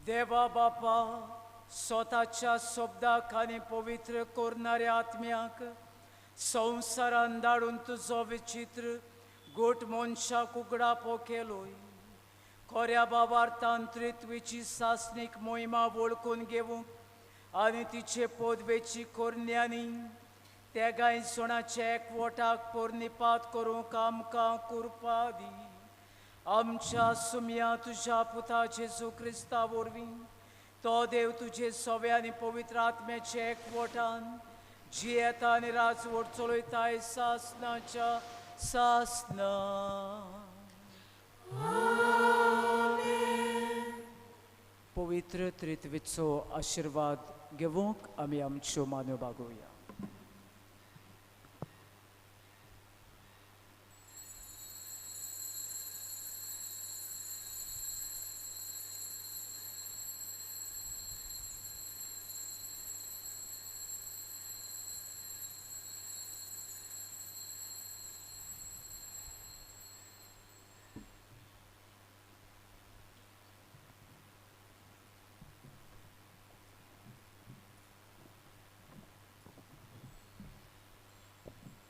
देवा बापा, स्वताच्या शब्दाक आनी पवित्र करणाऱ्या आत्म्याक संवसारान धाडून तुजो विचित्र गोट मनशाक उगडापो केलोय. खोऱ्या बाबार्थान त्रित्वेची सासणीक मोहिमा वळखून घेवंक आनी तिचे पदवेची कोरण्यांनी तेगांय सणाच्या एकवटाक पोरणिपात करूंक आमकां कुरपा दी. आमच्या सुमया तुज्या पुता जेजू क्रिस्ता वरवीं तो देव तुजे सव्या आनी पवित्र आत्म्याच्या एकवटान जियेता आनी राजवट चलयताय सासनाच्या सासना. पवित्र त्रित्वेचो आशिर्वाद घेवंक आमी आमच्यो मान्यो बागोवया.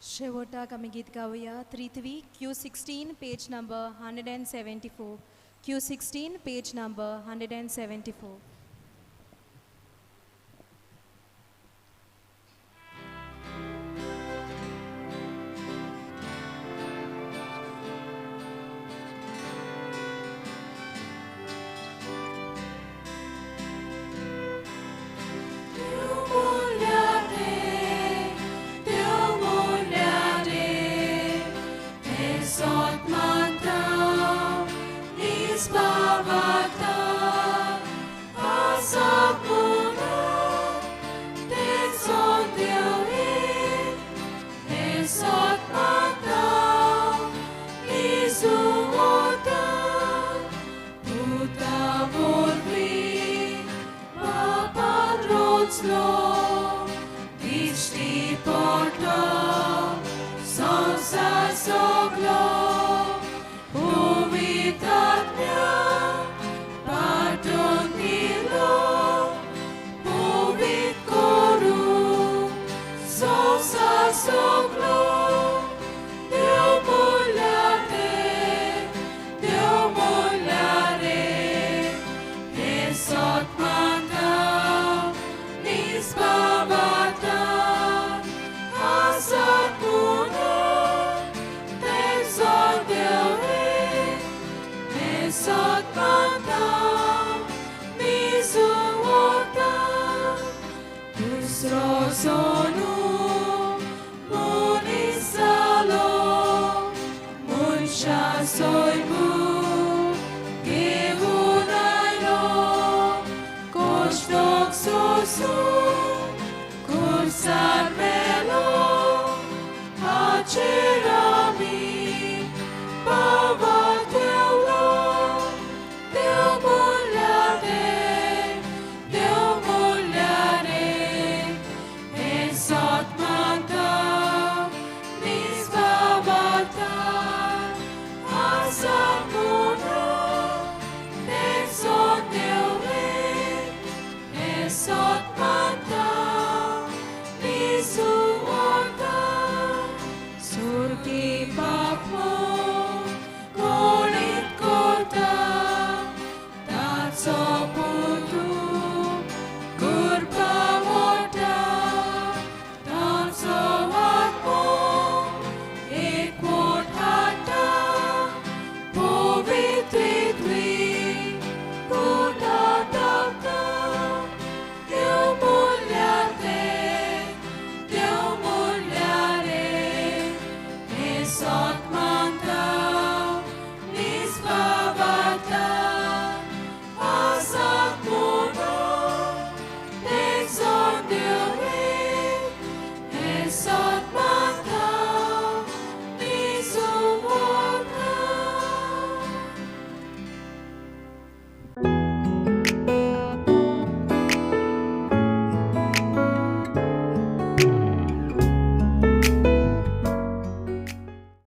शेवटाक आमी गीत गावया त्रित्वी Q16 page number 174. Q16 page number 174. दुसरो